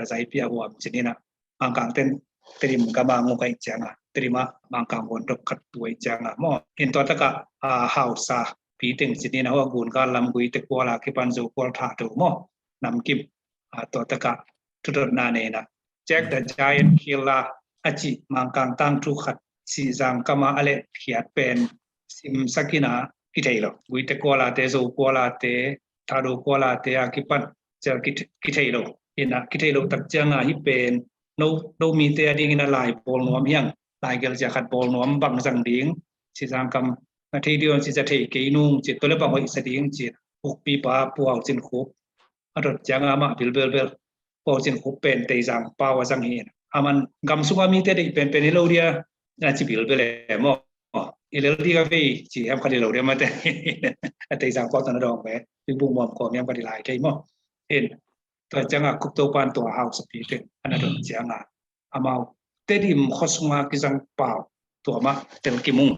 Zaipi a huam ci nina. Mangkang ten Tedim gama nguk ai cianga, Tedim a Mangkang huan dok khat tu ai cianga maw. In tua taka, a, hausa pi teng ci nina, hua gun ka lam gui te kuala kipan zo kual tha do maw. Nam kim, a, tua taka thudot na nena. Jack the Giant Killer a cih Mangkang tangthu khat Sihzang kamah a letkhiat pen simsak in ah kithei lo. Guite kualate, Zo kualate, Thado kualate a kipan cial kithei lo. In ah kithei lo tak ciangah hih pen no, no mite a dingin a lai bawl nuam hiang, lai gelh ciah khat bawl nuam bang zang ding, Sihzang kam na thei ding, Sihzang thei kei nung ci, tua le bang hoih sa ding ci, ukpipa Pu Au Cin Khup a dot ciangah amah bilbelbel, Pu Au Cin Khup pen Teizang pau a zang hi. Aman gam sungah mite deih penpen hi lo dia, na ci bilbel e maw. I lel ding a vei ci hiam khat hi lo dia mate. A Teizang pau tana dawng ve, Bing Bung Muam Khuam hiam khat hi lai thei maw. In tua ciangah Khup Topa in tua hausapi teng a na dot ciangah amau Tedim khua sungah kizang pau tua mah tel kimung,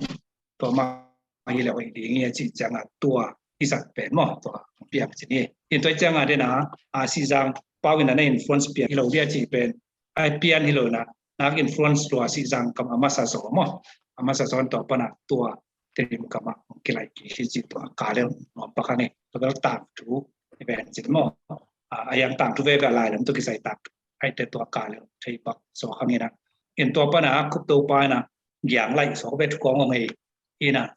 tua mah hi le hoih ding hi a cih ciangah tua i zat pen maw, tua piang cin hi. In tua ciangah dena a Sihzang pau in a na influence piang hi lo dia cih pen a pian hi lo na, nak influence tua Sihzang kam a masa zaw maw, a masa zaw in tua pana tua Tedim kamah kilai kik hi cih tua ka lel nuam pak a ni. Tua bel tangthu i pen cin maw. A yang tangthu veve a lai lam tu kisai tangthu aite tua ka lel thei pak zaw khang in a. In tua pana Khup Topa in a giang laih sawk ve thu kawng hong hei in a,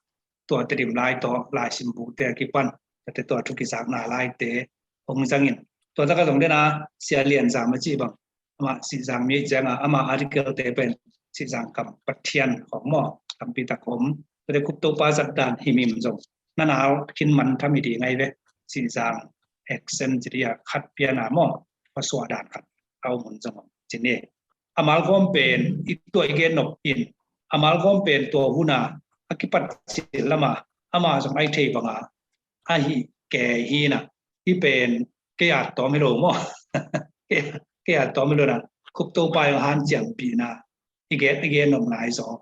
tua Tedim lai tawh lai simbute a kipan tate tua thu kizakna laite hong zangin, tua taka zong dena Sia Lian Zam a cih bang amah Sihzang mi ciangah ama article te pen Sihzang kam Pathian khawng maw tampi tak om. Tate Khup Topa zat dan himhim zong na nal khin man tham hi ding ahi ve. Sihzang accent ci dia khat piana maw, pasuah dan khat a om hun zong om cin hi. A malgawm pen i tua i gen nop in, a malgawm pen tua huna a kipat cil lama ama zong ai thei banga ahi ke hina, i pen kei a tawm hi lo maw. Kei a tawm hi lo na, Khup Topa i hanciampihna i gen, i gen nop nai zaw.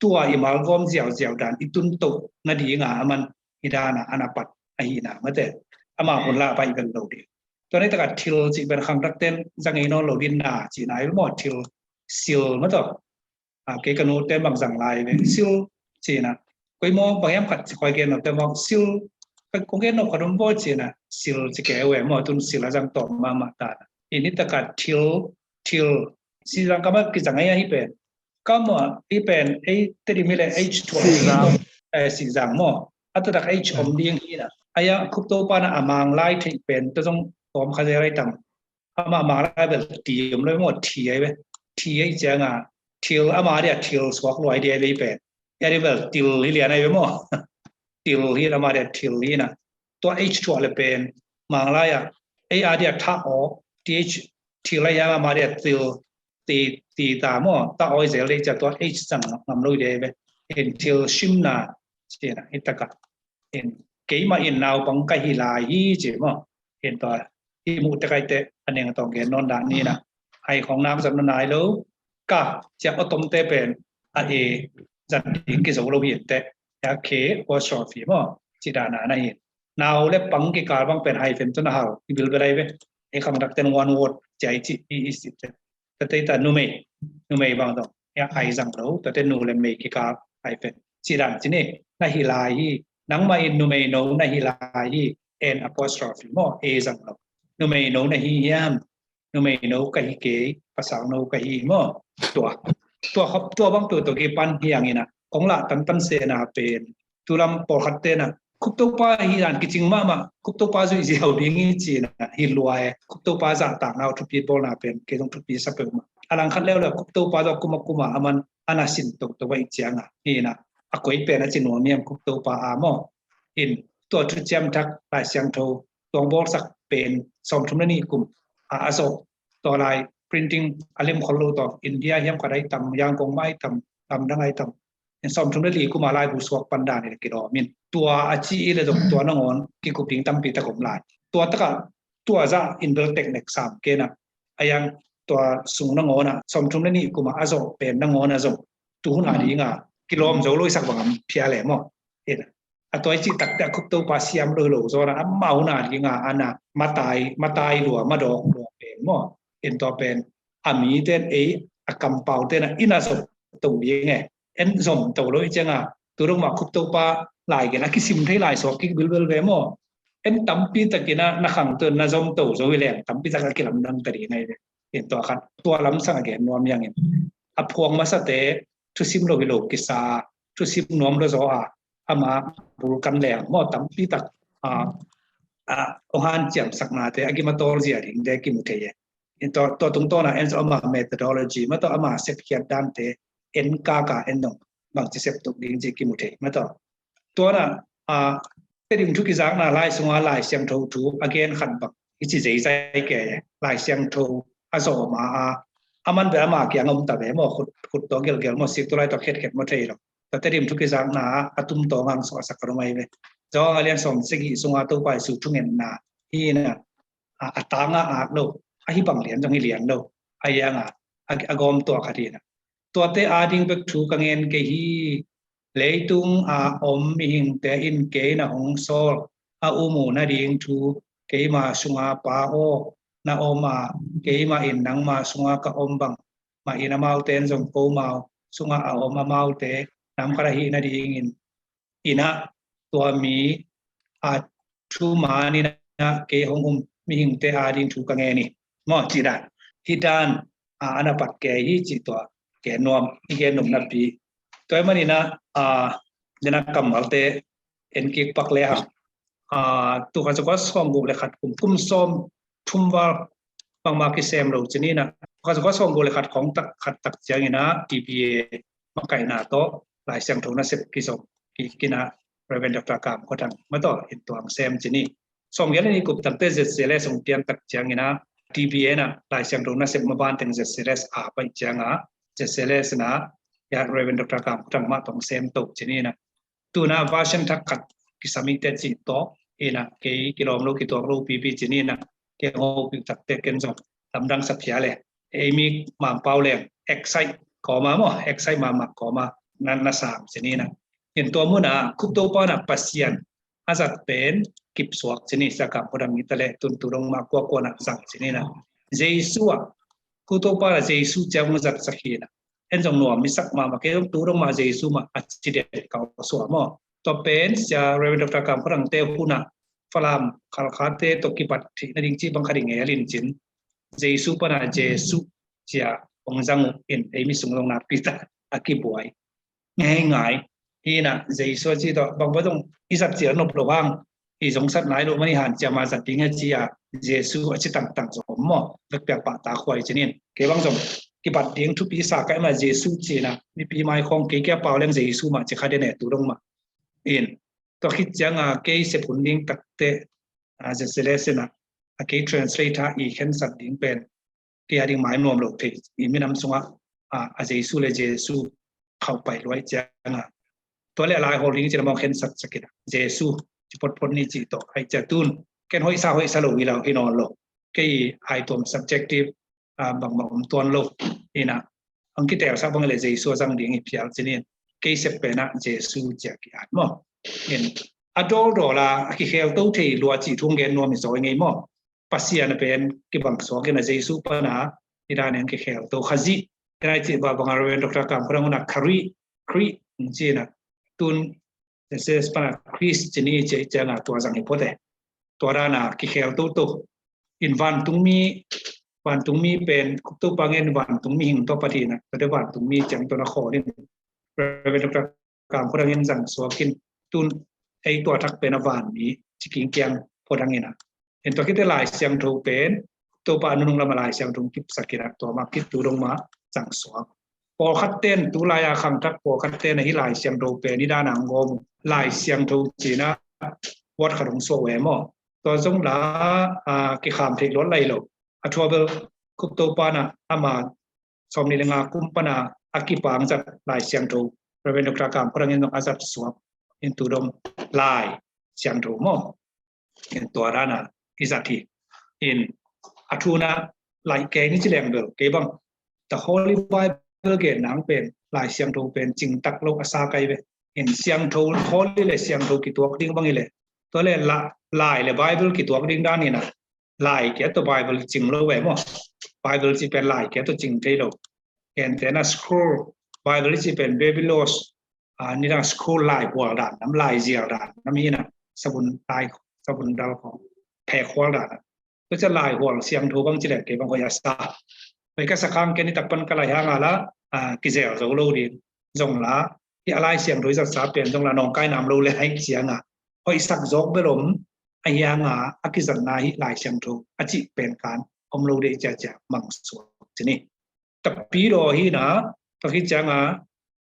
Tua i malgawm ziauziau dan i tuntoh nadinga aman i dana a na pat ahina mate, ama hun la pai vel lo ding. Tua nei taka thil cih pen khangdakten zang ei nawn lo din na cihna i maw, thil, sil mataw. A, kei ka nute bang zang lai ve, sil cihna. Koi maw bang hiam khat ci koi gen nop te maw, sil, kong gen nop khat om baw cihna, sil ci ke ve maw, tun sil a zang tawm mahmah ta. I ni taka thil, thil, Sihzang kamah kizang ei ahi pen. Kamah i pen ei Tedim hi le H tua Sihzang. Eh, Sihzang maw. A taktak H om ding hi na. Aya Khup Topa na a Manglai thei pen tua zong om kha zel ai tam. Ama Manglai bel ti om lo maw, thi ai ve. Thi ai cianga thil ama dia thil suak luai dia ve pen. Ya dia bel til hi lian ai ve maw. Til hi ama dia thil hi na. Tua H tua le pen Manglai a, ei a dia tha aw, th, thil ai ama dia til, ti, ti ta maw, ta aw zel dei cia tua H zang ngam lo dei ve. In thil simna cina hi taka. In keima in naupang ka hi lai hi ci maw. In tua i muh te kaite a neng tawng gen nawn dah ni na. Ai khong nam zat nawn nai lo. Ka cia aw tom te pen a e zat ding kizo lo hi in te. Ya ke apostrophe maw. Ci dana na hi. Nau le pang kikal bang pen hyphen tun a hau i bilbel ai ve. E khangdakten one word cia i ci i i si te. Tate ta numei, numei bang dong ya ai zang lo. Tate nu le mei kikal hyphen. Ci dan ci ni, na hi lai hi. Nangmah in numei no na hi lai hi. N apostrophe maw, e zang lo. Numei no na hi hiam? Numei no ka hi kei, pasal no ka hi maw. Tua, tua khop, tua bang tua tua kipan hiang ina kong lah tantan sena pen tulam pawlkhat tena Khup Topa hi dan kicing mahmah, Khup Topa zui ziau ding hi cina hi lua e. Khup Topa zahtakna uh thupi bawlna pen kei zong thupi sa peuhmah. A langkhat leuleu Khup Topa zong kuma kuma aman ana sin toto vai cianga hi na, a koi pen a ci nuam hiam Khup Topa a maw. In tua thuciam thak Lai Siangtho tuang bawlsak pen sawmthum le nih kum a a zawh, tua lai printing a lim khol lo tawh India hiam khat ai tam, Yangon mah ai tam, lamdang ai tam. In sawmthum le li kuma laibu suak pan dan in a kilawm in tua a ci i le dok tua nangawn kikup ding tampi tak om lai. Tua taka tua zah in bel teknek sam kena a yang tua sung nangawn a sawmthum le nih kuma a zawh pen nangawn a zawh tu hun a dinga kilawm zo lo i sak bangam phia le maw. In a tua i cih takte a Khup Topa siam lo hi lo zawn a amah hun a dinga ana matai, matai lua, madawk lua pen maw. In tua pen a miten ei a kampau tena ina zom to ding e. En zom to lo i cianga tu dong mah Khup Topa lai gen a kisim thei lai suak kik bilbel ve maw. En tampi takina na khang tu na zom to zo hi leng tampi tak a kilamdang ta ding ai ve. In tua khat, tua lamsang a gen nuam hiangin, a phuang masate thusim lo hi lo kisa, thusim nuam lo zaw a, ama bul kan leng maw, tampi tak a, a, ong hanciamsaknate a gim a tawl zia dingte kimu thei e. In tua, tua tungtawna en zaw ama methodology maw, tua ama sepkhiat dante en kaka en dong bangci septuk ding ci kimu thei maw, tua. Tuana, a, Tedim thu kizakna lai sunga Lai Siangtho thu a gen khat bang hici zeizai ke, Lai Siangtho a zawh ma a, a man ve ama kiang om ta ve maw, khut, khut tawh gelgel maw, sik tu lai tawh khetkhet maw thei lo. Tua Tedim thu kizakna a tum tawh ngang suah sak ka rumai ve. Zawng a lian sawm segi sunga Topa Jesu thungenna hi na, a, a tanga at lo, a hi bang lian zong hi lian lo, a yanga, a, a gawm tua khat hi na. Tuate ading bek thu ka ngen kei hi. Leitung a om mihingte in kei na hong sawl a um uh nading thu, keima sunga Pa aw na om a, keima in nangma sunga ka om bang mah in amaute in zong komau sunga a om amaute nam khat ahih nadingin, ina tua mi a thu man ina kei hong um mihingte ading thu ka ngen hi. Maw, cih dan. Hih dan a, ana pat kei hi cih tua gen nuam, i gen nop napi. Tua hi manina, a, dena kammalte en kik pak le hang. A, tu kha zakua sawm guk le khat kum, kum sawm thum val bangmah kisem lo cinina. Tu kha zakua sawm guk le khat khawng tak, khat tak ciangina T B A makaihna tawh Lai Siangtho nasep kizom kikina Reverend Doctor Kam Khua Thang mataw in tuang sem cini. Sawm giat le nih kup takte Z C L S hong pian tak ciangina T B A na Lai Siangtho nasep maban teng Z C L S a paih cianga Z C L S na ya Reverend Doctor Kam Khua Thang mah tuang sem to cinina. Tuna version thak khat kisam hi te cih tawh ina kei kilawm lo kituak lo pipi cinina kei hopih takte ken zong lamdang sa phial e. Ei mi Mangpau leng excite kawma maw, excite mahmah kawma na, na sam cinina. In tua muna Khup Topa na Pasian a zat pen kipsuak cini, Sia Kam Khua Thang hi ta le tun tu dong mah kuakuana zang cinina. Jesu a, Khup Topa na Jesu ciang hong zatsak hina. En zong nuam misak mahmah kei zong tu dong mah Jesu mah a ci den kau suah maw. Tua pen Sia Reverend Doctor Kam Khua Thangte huna Falam Khalkhate tawh kipat theih nading cih bang kha ding e a lincin. Jesu pana Jesu cia hong zang uh in ei mi sung zong nakpi ta a kibuai. Ngeingai. Hina Jesu a ci tawh bang bang zong i zat cial nop lo hang i zong sat nai lo mani hanciam a zat ding a ci a Jesu a ci tangtang zong om maw. Vekpiak pahtak huai cinin kei bang zong kibat ding thupi sa kai ma Jesu cina mipi mai khawng kei kia pau leng Jesu mah ci kha den e tu dong mah. In tua khit cianga kei sep hun ding takte a Z C L S ina a kei translate a i khensat ding pen kei a ding mai nuam lo thei i minam sunga a, a Jesu le Jesu khauh pai luai cianga tua le a lai hawl ding cina mawng khensat sakina Jesu ci photphot ni ci tawh ai cia tun ken hoihsa hoihsa lo hi lo hi nawn lo kei ai tuam subjective a, bangmah om tuan lo. Ina ang kitelsak bang le Jesu a zang ding hi phial cinin kei sep pena Jesu cia ki at maw. In a dawldawla a kikhel to thei lua cih thu gen nuam hi zaw i ngei maw. Pasian a pen kibang suak ina Jesu pana i dan en kikhel to Khazih ina i cih ba banga Reverend Doctor Kam Khua Thang una Khari, Khri, cina tun Jesus pana Christ cini cia i cianga tua zang hi pote. Tua dana kikhel toto in vantungmi, vantungmi pen Khup Topa ngen vantungmi hing to patina tua de vantungmi ciang to na khaw din Reverend Doctor Kam Khua Thang in zang suakin tun ei tua thak pen a vanmi ciking kiang phodang ina. En tua kite Lai Siangtho pen Topa nunung lama Lai Siangtho kipsak ina tua ma kitu dong ma zang suak. Pawlkhat ten tu lai a khangthak pawlkhat ten ahi Lai Siangtho pen i dana ang gawm Lai Siangtho cina wat khat hong suah uh e maw. Tua zong la a kikham theih luat lai lo. A thuabel Khup Topa na ama sawm ni le nga kum pana a kipang zat Lai Siangtho Reverend Doctor Kam Khua Thang in zong a zat suak in tu dong Lai Siangtho maw. In tua dana i zat hi. In a thuna laih kei ni ci leng bel kei bang The Holy Bible gen nang pen Lai Siangtho pen cingtak lo a sa kai ve. In Siangtho Holy le Siangtho kituak ding bang i le tua le la, Lai le Bible kituak ding dan ina Lai kia to Bible cing lo ve maw. Bible ci pen Lai kia to cing thei lo. Ken tena scroll Bible ci pen Babylos a, nidang school lai hual dan nam lai zial dan nam hina sabun lai sabun dal ko phek hual dan Tua ciang laihual siangtho bang ci leng kei bang hoih a sa. Hoih ka sa khang ken i tak pan ka lai hang a la, a, kizel zo lo ding. Zong la, hi a lai siangtho i zatsa pen zong la nawngkai nam lo le hai ciang a. Hoih sak zawk bel om, a hiang a, a kizatna hi lai siangtho, a cih pen kan om lo dei ciacia mang suak ci ni. Tapi lo hi na, tua hi ciang a,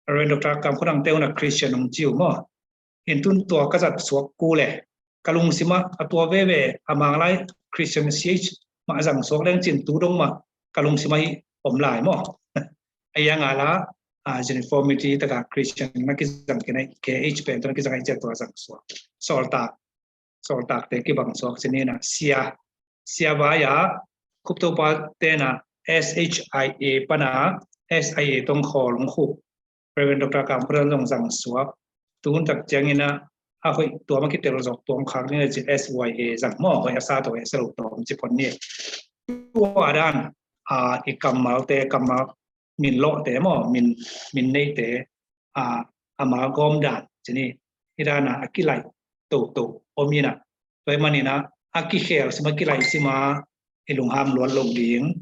Reverend Doctor Kam Khut Hang te uh na Christian hong ci uh maw. In tun tua ka zat suak ku le, ka lungsim ah a tua veve a Manglai Christian C H mah a zang suak leng cin tu dong mah ka lungsim ah hi om lai maw. A hiang a la, a, uniformity taka Christian na kizang kei na K H pen tu na kizang a i ciat tua zang suak. Sawltak, sawltakte kibang suak ci ni na sia. Sia vai a, Khuptopa te na S H I A pana, S I A tong khawl hong khup. Reverend Doctor Kam Khut Hang zong zang suak. Tun tak ciangin a, a hoih tua ma kitel zawk tuang khak ding a ci S Y A zang maw, hoih a sa to hoih a sa lo tawm ci phon ni. Tua dan, a, i kammalte, kammal min lawhte maw, min, min neite, a, a mal gawm dan ci ni. Hi dan a, a kilaih toto om in a. Tua hi manin a, a kikhel sim a, kilaih sim a, i lungham luat lo ding.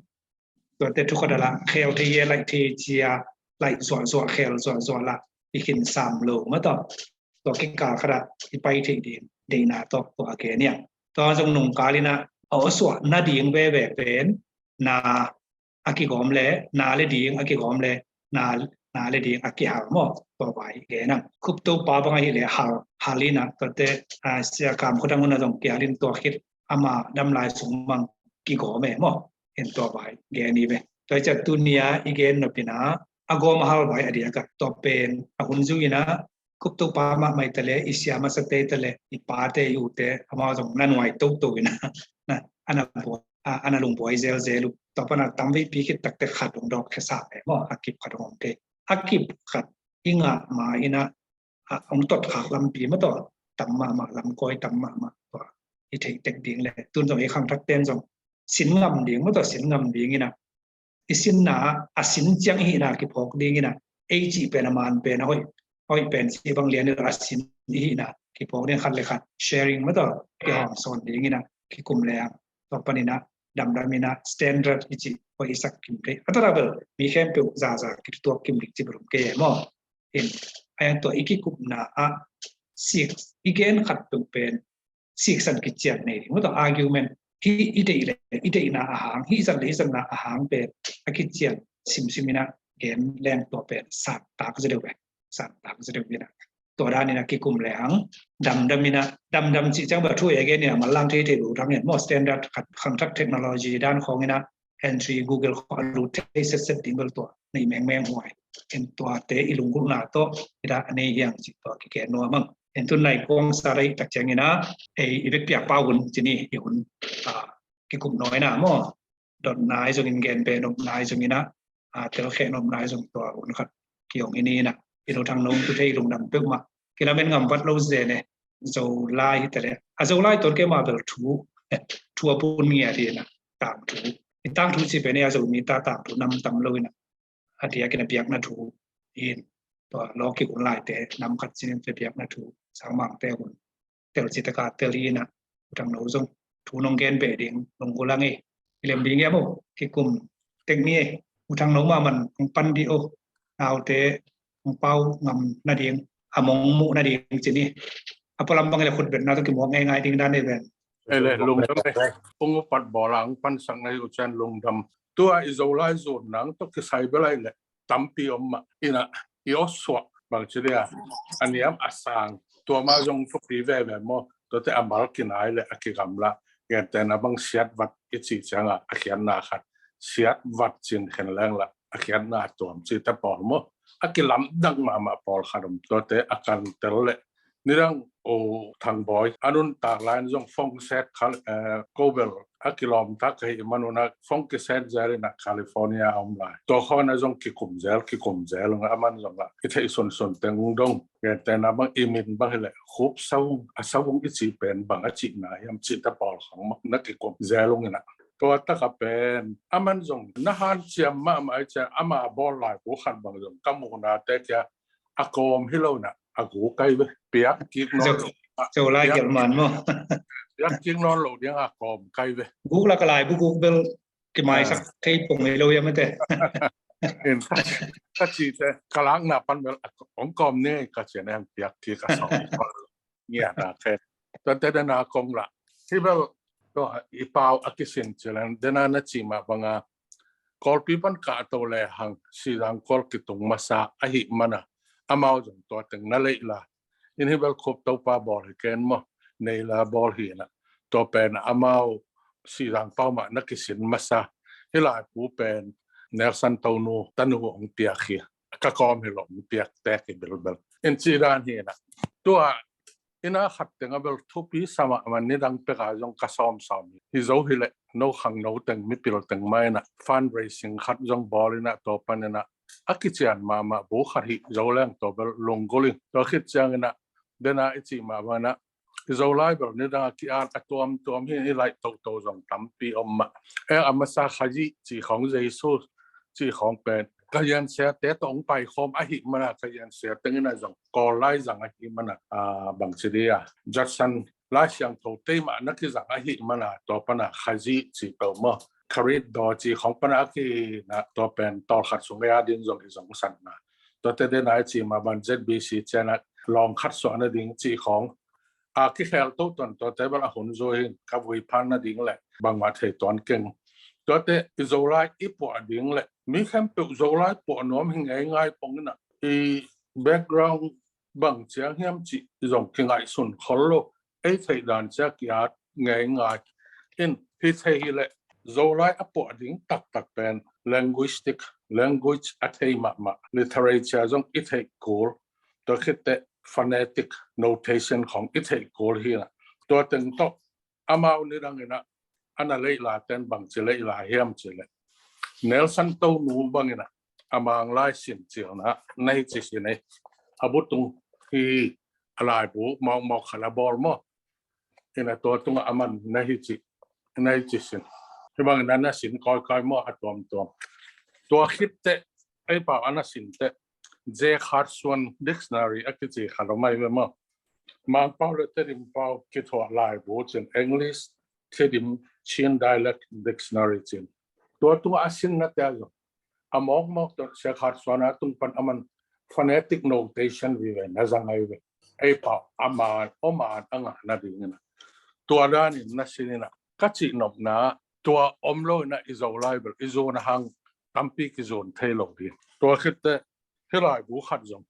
Tuate thu khat a la khel thei e, laih thei cia, laih zuahzuah, khel zuahzuah la i khin sam lo mah tawh. Tua kikal khat a i pai thei ding deihna tawh tua a gen hiam. Tua zong nungkal in a, a awsuah nading veve pen na a kigawm le, na le ding a kigawm le, na, na le ding a kihal maw, tua vai gen ang. Khuptopa bang ahih le hal, hal in a, tuate, a, Sia Kam Khut Hang hun a zong kihal in tua khit ama dam lai sung mang kigawm e maw, en tua vai gen hi ve. Tua hi ciah tuni a i gen nop in a, a gawm a hal vai a diak a, tua pen a hun zui in a, Khuptopa mahmah i ta le, i sia masate i ta le, i pate, i ute, amau zong na nuai toto in a, na, a na buai, a, a na lungbuai zelzel uh. Tua pan a tam veipi khit takte khat hong dawk khia sa e maw, a kip khat hong om kei. A kip khat i ngah ma in a, a, hong tot khak lampi maw tawh, tam mahmah lamkawi, tam mahmah tua i theih tek ding le. Tun zong i khangthak ten zong sin ngam ding maw tawh, sin ngam ding in a, i sinna, a sin ciang i hihna kiphawk ding in a, ei cih pen a man pen a hoih, hoih pen cih bang lian in a sin i hihna kiphawk ding khat le khat sharing maw tawh, kihawm sawn ding in a, kikum leng. Tua pan in a, damdam in a, standard i cih hoih i sak kim kei. A tua bel, mi khempeuh zaza kitutuak kim dik cih bel om kei e maw. In, a yang tua i kikupna a, sik, i gen khat peuh pen, siksan kician nei ding. Maw tawh argument, hi i deih le, i deihna a hang, hi i zat le, i zatna a hang pen, a kician simsim in a gen leng tua pen, santak zaw deuh ve, santak zaw deuh in a. Tua dan in a kikum le hang, damdam in a, damdam cih ciang bel thu e gen in a, manlang theithei lo thang in, maw standard khat, khangthak technology dan khawng in a, entry Google khawng a lut thei setset ding bel tua, nei mengmeng huai. En tuate i lunggulhna tawh, i dah a nei hiang cih tua kigen nuam ang. En tun nai kuang sa dai tak ciang in a, ei, i vekpi a pau hun, ci ni, i hun, a, kikum nawi na maw. Dotna i zong in gen be nopna i zong in a, a, telkheh nopna i zong tua hun khat kihong i ni in a. I lo thang nong tu thei lungdam peuhmah. Kilamen ngam vat lo zen e. Zolai hi ta le. A Zolai ton kei mah bel thu, thu a bun ngiat hi in a. Tangthu. I tangthu ci pen e a Zomi ta tangthu nam tam lo in a. A diakin a biakna thu in tua lawki hun laite nam khat cinin pe biakna thu sangmangte hun tel citaka tel hi in a. U Thang No zong thu nong gen beh ding nong gulang e. I lem ding e maw kikum tek ni e. U Thang No mah man hong pan dih o. Naute hong pau ngam nading a mong muh nading ci ni. A pualam bang le khutbetna tawh kimuak ngeingai ding dan e ven. Ei le lungdam e. Hong upat bawl a hong pansak na hi uh cian lungdam. Tua i Zolai zun nang tawh kisai belai le tampi om mah in a i awsuah bang ci dia a niam a sang tua mah zong thupi veve maw. Tuate a mal kinai le a kigamla gente na bang siatvat i cih cianga a khiatna khat siatvat cin khen leng la a khiatna tuam cite pawl maw. A kilamdang mahmah pawlkhat om tuate a kan tel le nidang U Thang Bawi a nuntak lai-in zong fongset kha, eh, ko bel a kilawmtak ka hih manun a fong kiset zel in a California a om lai. Tua khawn a zong kikum zel, kikum zel ung a man zong la i theih sunsun teng ung dong. Gentehna bang i min bang hileh Khup Savung, a Savung i cih pen bang a cihna hiam cihte pawl khang mah na kikum zel ung in a. Tua taka pen a man zong na hanciam mahmah i cian ama bawl laibu khat bang zong ka muhnate kia a kawm hi lo in a a gu kai ve piak kik nawn lo. Zolai gelh man maw? Yak kik nawn lo ding a kawm kai ve. Guk la ka laibu guk bel kimaisak thei pong hi lo ia mate. In ka, ka cite ka lakna pan bel ong kawm ni ka cian ang piak kik a sawm. Ngia na khe. Tante dena kong la. Hi bel to i pau a kisin cilen dena na ci ma banga Kawlpi pan ka to le hang Sizang Kawl kitung masa ahi mana amau zong tua teng na leila. In hi bel khup Topa bawl hi ken maw nei la bawl hi na. Tua pen amau Sizang pau mah na kisin masa hi lai pu pen Nelson Tonu tanu ong piak hi. Ka kawm hi lo ong piak tek hi bilbel. In ci dan hi na. Tua ina khat teng a bel thupi sama man nidang peka zong ka sawm sawm hi zo hi le no khang no teng mipil teng mai na fundraising khat zong bawl ina tua pan ina a kician mama bu khat hi zo leng tua bel lunggulin tua khit ciang ina dena i ci ma bana i zo lai bel nidang a kiat a tuam tuam hi i lai to to zong tampi om ma. E a masa khazi ci khong Jesu ci khong pen ka yan sia te tong pai khom ahi mana ka yan sia teng ina zong Kawl lai zang ahi mana a bang ci dia Judson Lai Siangtho teima na kizang ahi mana tua pana khazi ci pau maw kharit do ci khong pana a ki na tua pen tol khat sung ya din zong i zong san na tua te dena i ci ma ban Z B C ciana long khat suana ding ci khong a kikhel to ton tua te bel a hun zo hin ka vui phan na ding le bangma thei tuan keng tua te i zo lai i puah ding le mi khempeuh zo lai puah nuam hi ngei ngai pong ina i background bang ciang hiam ci zong kingaihsun khol lo ei theih dan cia kiat ngei ngai in hi thei hi le zo lai a puah ding taktak pen linguistic language a thei mahmah literature zong i theih kul tua khitte phonetic notation khong i theih kul hi na tua teng tawh amau nidang ina ana leila ten bang ci leila hiam ci le Nelson Tonu bang ina amang lai sin cilna na hi ci sin ei a butung hi a laibu mawk mawk khat a bawl maw ina tua tunga aman na hi ci na hi ci sin hi bang ina na sin koi koi maw a tuam tuam tua khitte ei pau ana sin te J Khat Suan dictionary a kici khat a mai ve maw Mangpau le Tedim pau kithuah laibu cin English Tedim Chin Dialect Dictionary cin tua tunga a sin na te a zong a mawk mawk to J Khat Suan a tung pan aman phonetic notation vive na zang ai ve ei pau a man o man a ngah na ding ina tua dan in na sin ina ka ci nopna tua om lo ina i zo lai bel i zo na hang tampi kizon thei lo ding tua khitte hi laibu khat zong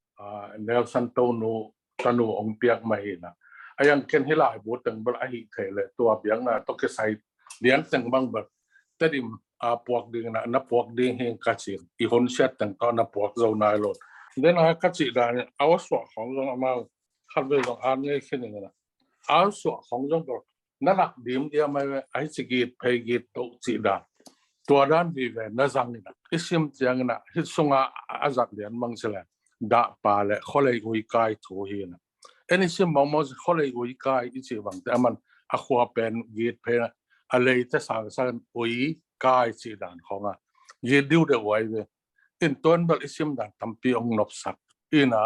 Nelson Tonu tanu ong piak mah hi na a yang ken hi laibu teng bel ahi thei le tua biakna to kisai lian teng bang bel Tedim a puak ding na na puak ding hi ka ci i hun siat teng to na puak zo nai lo dena ka ci dan a suah khong zong amau khat ve zong an ngei khin ing na a suah khong zong bel na lak dim dia mai ve ahi ci git phei git to ci dan tua dan vive na zang ina i sim ciang ina hi sunga a zat lian mang ci le dah pa le kholei ui kai thu hi na en i sim mong mong kholei ui kai i ci bang te aman a khua pen git phei na a lei te sang sang ui kai ci dan khong a git diu de uai ve in tuan bel i sim dan tampi ong nopsak ina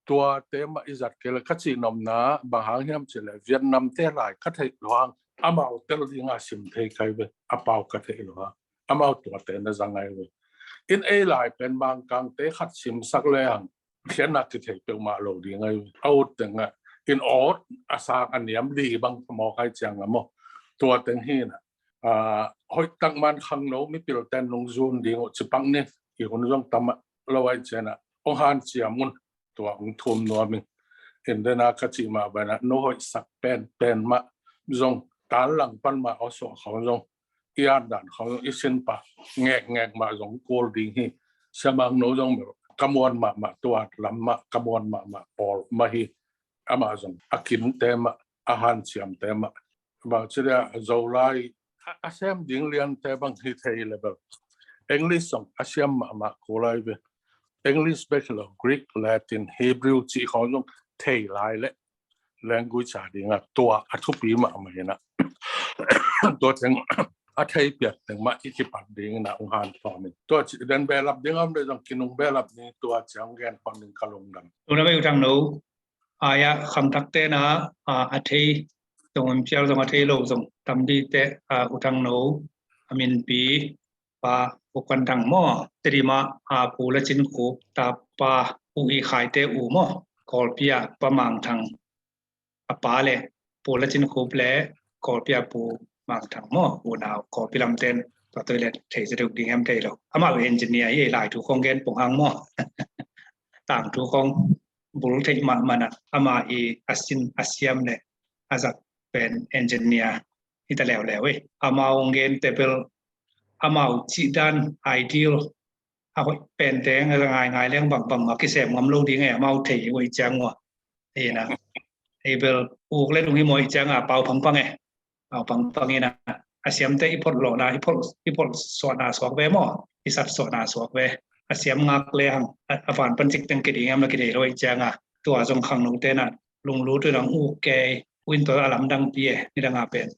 tua te mah i zat kei le ka ci nopna bang hang hiam ci le Vietnam te lai ka theih lo hang amau tel dinga sim thei kai ve a pau ka theih lo hang amau tua te na zang ai ve in ei lai pen Mangkang te khat simsak le hang khiatna kithei peuhmah lo ding ai ve a ut teng a in awt a sang a niam li bang mawk ai ciang a maw tua teng hi na hoih tak man khangno mipil ten nung zun ding uh cipak ni i hun zong tam lo ai cian a ong han ciam un tua ong thum nuam ing in dena ka ci mah bana no hoih sak pen pen mah zong tan lang pan mah aw suah khong zong i an dan khong zong i sin pa ngek ngek mah zong kul ding hi siamang no zong ka muan mah mah tua lam mah ka muan mah mah pawl mah hi ama zong a kin te mah a han ciam te mah bang ci dia zo lai a sem ding lian te bang hi thei le bel English zong a siam mah mah kul ai ve English bek hi lo Greek Latin Hebrew ci khong zong thei lai le language a dinga tua a thupi mah mah hi na tua teng a thei piak teng mah i kipat ding na ong han thawm in tua ci den belap ding om le zong kinung belap ni tua ciang gen pon ding ka lungdam. Tuna bei utang no aya kham tak te na a thei Zong hun phial zong a thei lo zong tam dih teh, a, U Thang No, a minpi pa U Kuan Thang maw, Tedim ah, a, Pu La Cin Khup tapa U I Khai te u maw, Kawlpi ah Pa Mang Thang a pa le Pu La Cin Khup le Kawlpi ah Pu Mang Thang maw, unau Kawlpi lamten tua toi le thei zaw deuh ding hiam thei lo. Amau engineer hi, lai thu khong gen pong hang maw. Tangthu khong bul theih mahmah a, amah i a sin a siam le a zat pen engineer hi ta leuleu hi. Amau hong gen teh bel amau cih dan ideal a hoih pen teng a ngaingai leng bangbang mah kisem ngam lo ding e, amau thei uh ahih ciang uh a. Hi na, hi bel uk le lung hi maw ahih ciang a pau pangpang e. Pau pangpang hi na, a siamte i phot lawhna, i phot, i phot suahna suak ve maw, i sat suahna suak ve. A siam ngak le hang a, a van pan cik teng kiding hiam na kidei lo ahih ciang a, tua zong khangnote na lunglut uh nang uk kei, u in tua a lamdang pi e, nidang a pen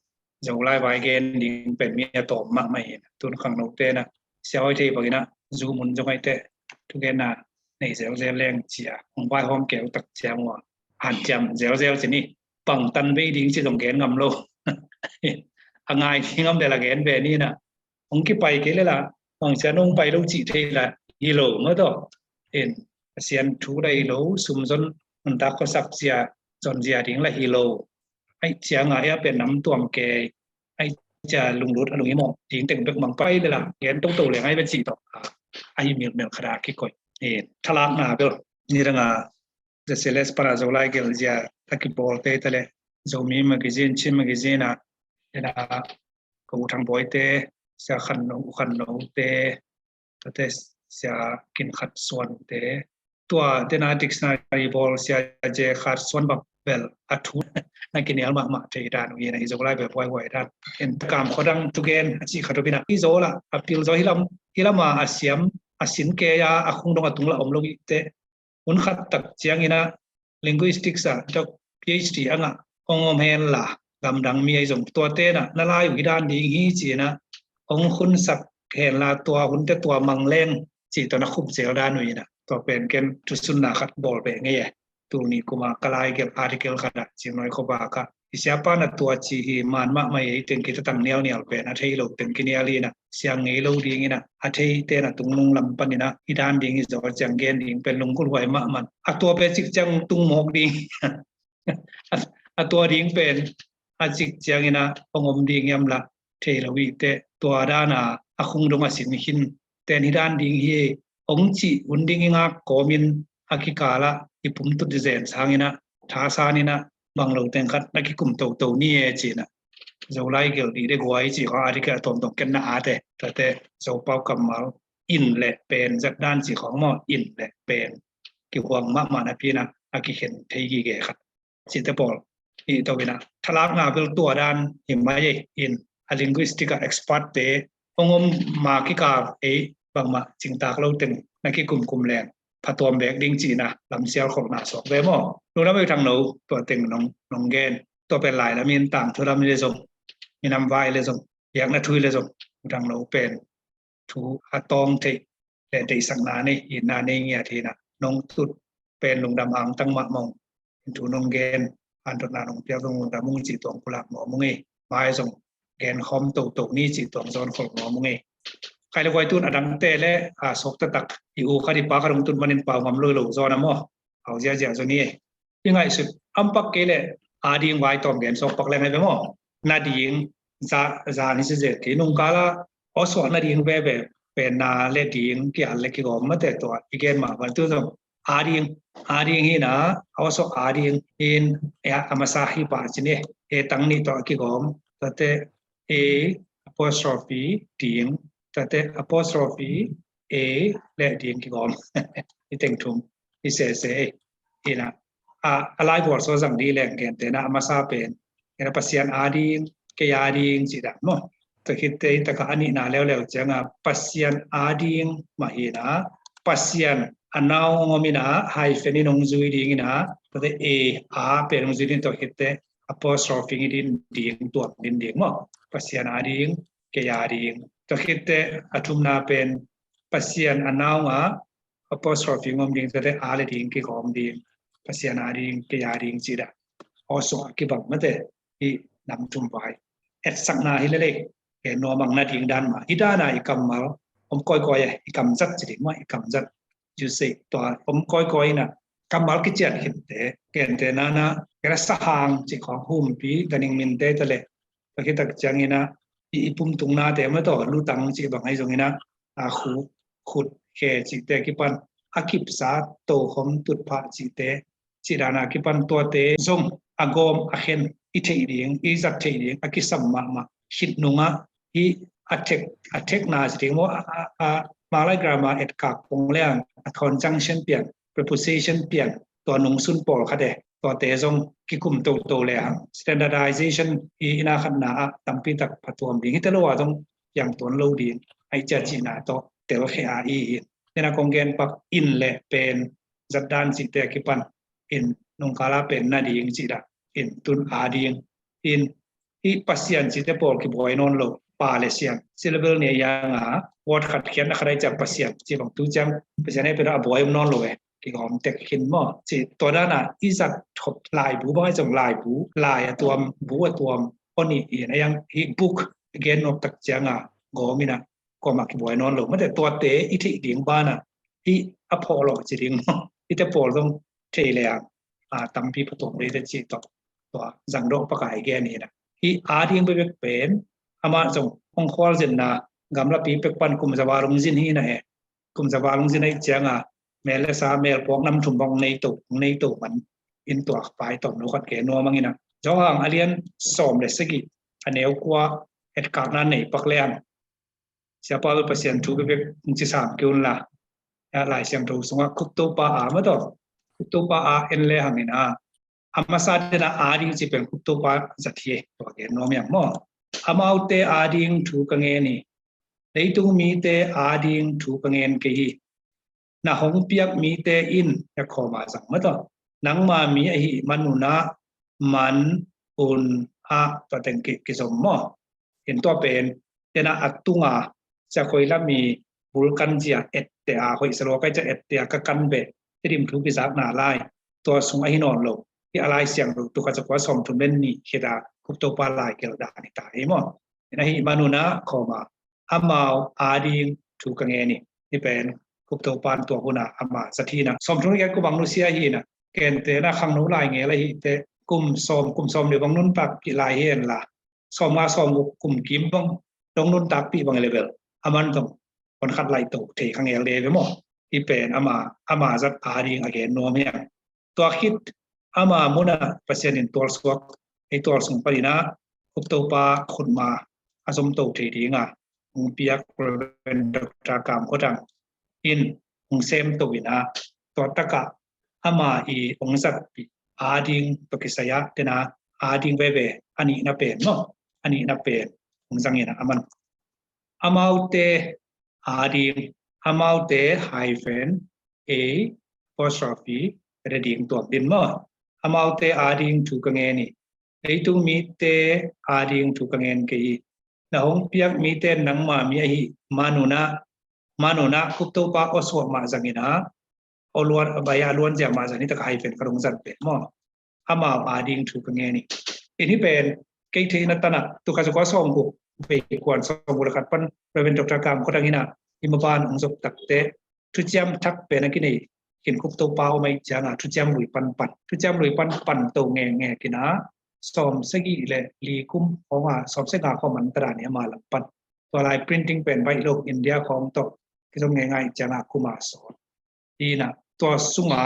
Zolai vai gen ding pen mi a tawm mahmah hi. Tun khangnote na sia hoih thei bangin a, zu mun zong ahih teh thugenna nei zelzel leng ci a, hong vaihawm kei uh tak ciang uh a, hanciam zelzel ci ni. Bang tan bei ding ci zong gen ngam lo. A ngai ding ngam le la gen ve ni na. Hong kipai kei le la, bang sia nong pai lo cih thei la hi lo maw tawh. In, Pasian thu la hi lo, sum zon nuntak khuasak zia, zon zia ding la hi lo. Ahih ciang a, ei a pen nam tuam kei, ahih ciang lunglut a lung hi mawh ding teng bek mang pai le la, gen toto le ngai bek cih tawh a, a hi milmel khat a kikoih. In, thalakna bel nidang a The Celeste pan a Zolai gelh zia a kibawlte ta le, Zomi Magazine, Chin Magazine a, ena, ka U Thang Bawi te, Sia Khan No, U Khan No te, tate Sia Kin Khat Suan te, tua tena dictionary bawl Sia Je Khat Suan bang bel a thu na kinial mahmah thei dan uh hi na, hi Zolai bel buaihuai dan. En kam khuadang thugen a cih khat uh pi na, hi Zola a pil zaw hi lam, hi lam a a siam, a sin kei a, a khung dong a tung la om lo hi teh. Hun khat tak ciangin a linguistics ah doc-, PhD a ngah hong om hen la, gamdang mi ahi zong tuate na, na lai uh hi dan ding hi ci-in a hong khunsak hen la, tua hun teh tua mang leng cih tawh na khup zel dan uh hi na, tua pen ken thusunna khat bawl beh ngei e. Tuni kum a ka lai gelh article khat ah Cingnawi khuavak ah i siapa na tua ci hi man mahmah hi, teng kitatang nialnial pen a thei lo teng kinial hi na, siang ngei lo dingin a, a theite na tungnung lam panin a hi dan ding hi zaw ciang gen ding pen lunggulh huai mahmah. A tua pen cik ciang tung mawk ding. A tua ding pen a cik ciangin a hong om ding hiam la thei lo hi teh, tua dan a a khung dong a sin hi khin ten hi dan ding hi, hong cih hun ding i ngak kawmin a kikal ah i pumtut i zen sangin a, thasan in a, bang lo teng khat na kikum toto ni e ci-in a, Zolai gelh dih de guai cih khawng a dikah a tawmtawm ken na ate, tate Zopau kammal in le pen zat dan cih khawng maw, in le pen kihuang mahmah napi-in a, a kikhen thei gige khat cihte pawl hi to in a, thalakna bel tua dan hi mai e. In, a linguistic a expert te hong om ma kikal ei bangmah cingtak lo teng na kikumkum leng phatuam bek ding ci-in a lamsial kholhna suak ve maw. Lungdam e U Thang No, tua teng nong, nong gen. Tua pen lai lamin tangthu lam le zong, minam vai le zong, biakna thu le zong, U Thang No pen thu a tawng theih le deihsakna nei, itna nei ngiat hi na, nong tut pen lungdam angtang mahmah ung. Thu nong gen, hanthotna nong piak zong lungdam ung cih tuang pulak nuam ung ei. Mai zong gen khawm toto ni cih tuang zawn khol nuam ung ei. Khai le guai tun a dangte le a sawk taktak i u khat i pa khat hong tut manin pau ngam lo lo zawn a maw. Pau ziahziah zaw ni ei. I ngaihsut ampak kei le a ding vai tawm gen sawk pak le ngai ve maw. Na ding, za, zan hi si zel kei nung kala aw suah na ding veve pen na le ding kial le kigawm mate tua i gen mah val tu zong a ding, a ding hi na, aw suah a ding hin, e, a masa hi pah ci ni, e tang nih tawh a kigawm, tate e apostrophe ding, tate apostrophe e le ding kigawm. I teng thum i sese hi na, a, a laibual so zang di leng gentehna a masa pen hi na, Pasian a ding, kei a ding ci dan maw. Tua khitte i taka a nihna leuleu cianga Pasian a ding mah hi na, Pasian a nau ngom hi na, hyphen in hong zui ding hi na, tate e a pen hong zui ding, tua khitte apostrophe hi din ding, tuam din ding maw. Pasian a ding, kei a ding. Tua khitte a thumna pen Pasian a nau nga apostrophe ngom ding, tate a le ding kigawm ding. Pasian a ding, kei a ding ci dan. Aw suah kibang mate. hih nam thum vai etsakna hi lelei. Ke nuam ang na ding dan mah. Hih dana i kammal om kawikawi a, i kamzat ci ding mah, i kamzat. Usage tua om kawikawi ina kammal kician khinte, kente nana, kera sahang ci khawng humpi, ganhing minte tale. Tua khitak ciangina i, i pumtungnate mah tawh, lutang ci bang ahi zongina, a khu, khut, khe cite kipan, a kipsa, tokhom, tutphah cite, ci dana kipan tuate zong a gawm a khen i theih ding, i zat theih ding a kisam mahmah. Khit nungah hih a thek, a thekna ci ding maw, a, a, a Malay grammar etkak pong leng a conjunction pian, preposition pian, tua nungsun pawlkhat e, tuate zong kikum toto le hang standardization i ina khatna ah tampi tak phatuam ding. Hite lo a zong piang tuan lo ding, a i ciacihna tawh telkhia i hi. Tena kong gen pak in le pen, zatdan cihte a kipan in, nungkala pen na ding cih dah in, tun a ding in, hih Pasian cihte pawl kibuai nawn lo, pa le sian, syllable nih a yang a, word khat khiatna khat a i ciah Pasian cih bang tu ciang Pasian he pen a buai om nawn lo e, kigawm tek khin maw. Cih tua dana i zat thop laibu bang a i zong laibu, lai a tuam, bu a tuam, aw nih in a yang hih book gen nuam tak cianga gawm ina kuamah kibuai nawn lo. Mate tuate i theih ding bana hih a phawh lo ci ding maw. Hite pawl zong thei le a, a, tampi phatuam le te cih tawh tua zangdawh pakai gen hi na. Hih a ding bekbek pen amah zong hong khualzinna gamlapi pek pan kum za val hong zin hi na he. Kum za val hong zin ahih cianga mel le sa, mel puak nam thum bang hong nei to, hong nei to man in tua pai tawm lo khat ke nuam ang ina. Johan a lian sawm le sagih a neu kua etkakna nei pak le ang. Siapa bel Pasian thu bekbek hong ci sam kei un la. Ya, Lai Siangtho sungah Khuptopa a mah tawh. Khuptopa a en le hang ina. A masa tena a ding ci pen Khuptopa zat hi e, tua gen nuam hiam maw. Amaute a ding thu ka ngen hi. Leitung mite a ding thu ka ngen kei hi. Na hong piak mite in ya khawma zang mah tawh. Nangma mi ahih manun ah man un ah tua teng ki, kizom maw. In tua pen tena a tunga sia khoi lam i bulkan zia ette a, hoih sa lua kai cia ette a ka kan beh Tedim thu kizakna lai tua sung ahi nawn lo. Hi a Lai Siangtho tu kha za kua sawm thum le nih khita Khuptopa lai kel dan hi ta hi maw. In ahih manun ah khawma amau a ding thu ka ngen hi. Hi pen Khuptopan tua huna ama zat hi na. Sawm thum le giat kum bang nusia hi na. Kente na khangno lai ngel ahi te kum sawm, kum sawm le bang nuntak kih lai hi en la. Sawm nga sawm guk kum kim bang dong nuntakpih bang level aman zong hon khat laih to thei kha ngel de ve maw. Hi pen ama, ama zat a ding a gen nuam hiam. Tua khit ama munah Pasian in tualsuak ei tualsung paninah Khuptopa khutma a zomto thei dinga hong piak Reverend Doctor Kam Khua Thang in hong semto inah tua takah ama i hong zatpih a ding tawh kisai-ah tena a ding veve a nihna pen maw, a nihna pen hong zang inah aman amaute a ding, amaute hyphen a apostrophe a ding tuam din maw. Amaute a ding thu ka ngen hi. Leitung mite a ding thu ka ngen kei hi. Na hong piak mite nangma mi ahi manunah, manunah Khuptopa aw suah mah zangin ah aw luan, a bai a luan zia mah zangin tak a hyphen ka dong zat pen maw. Amau a ding thu ka ngen hi. In hi pen kei theihna tanah tu kha za kua sawm guk vei kuan sawm guk le khat pan Reverend Doctor Kam Khua Thang inah i maban hong zop takte thuciam thak pen a kinei khin Khuptopa om aih cianga thuciam lui panpan, thuciam lui panpan to ngenge kinah sawm sagih le li kum khawng a sawm sagih nga khawng man tada ni ama lam pan. Tua lai printing pen baih lo India khawng tawh kizom ngei ngai cianga kum a sawm. Hi inah tua sunga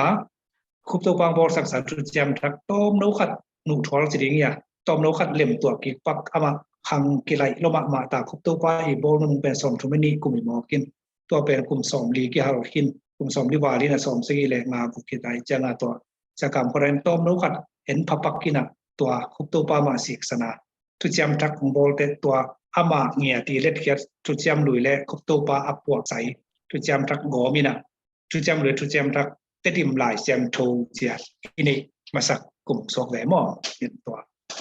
Khuptopa hong bawlsaksa thuciam thak tawmno khat nuhthual ci ding hi a, tawmno khat lemtuah kik pak amah khang kilaih lo mahmah ta Khuptopa i bawl nung pen sawm thum le nih kum i mawk in tua pen kum sawm li kihal khin, kum sawm li val inah sawm sagih le nga guk khit ai cianga tua Sia Kam Khua Thang in tawmno khat en phapak inah tua Khuptopa mah siksana thuciam thak hong bawlte tua amah ngiat i letkhiat thuciam lui le Khuptopa a puaksai thuciam thak gawm inah thuciam lui thuciam thak Tedim Lai Siangtho cia i neih masak kum suak ve maw. In tua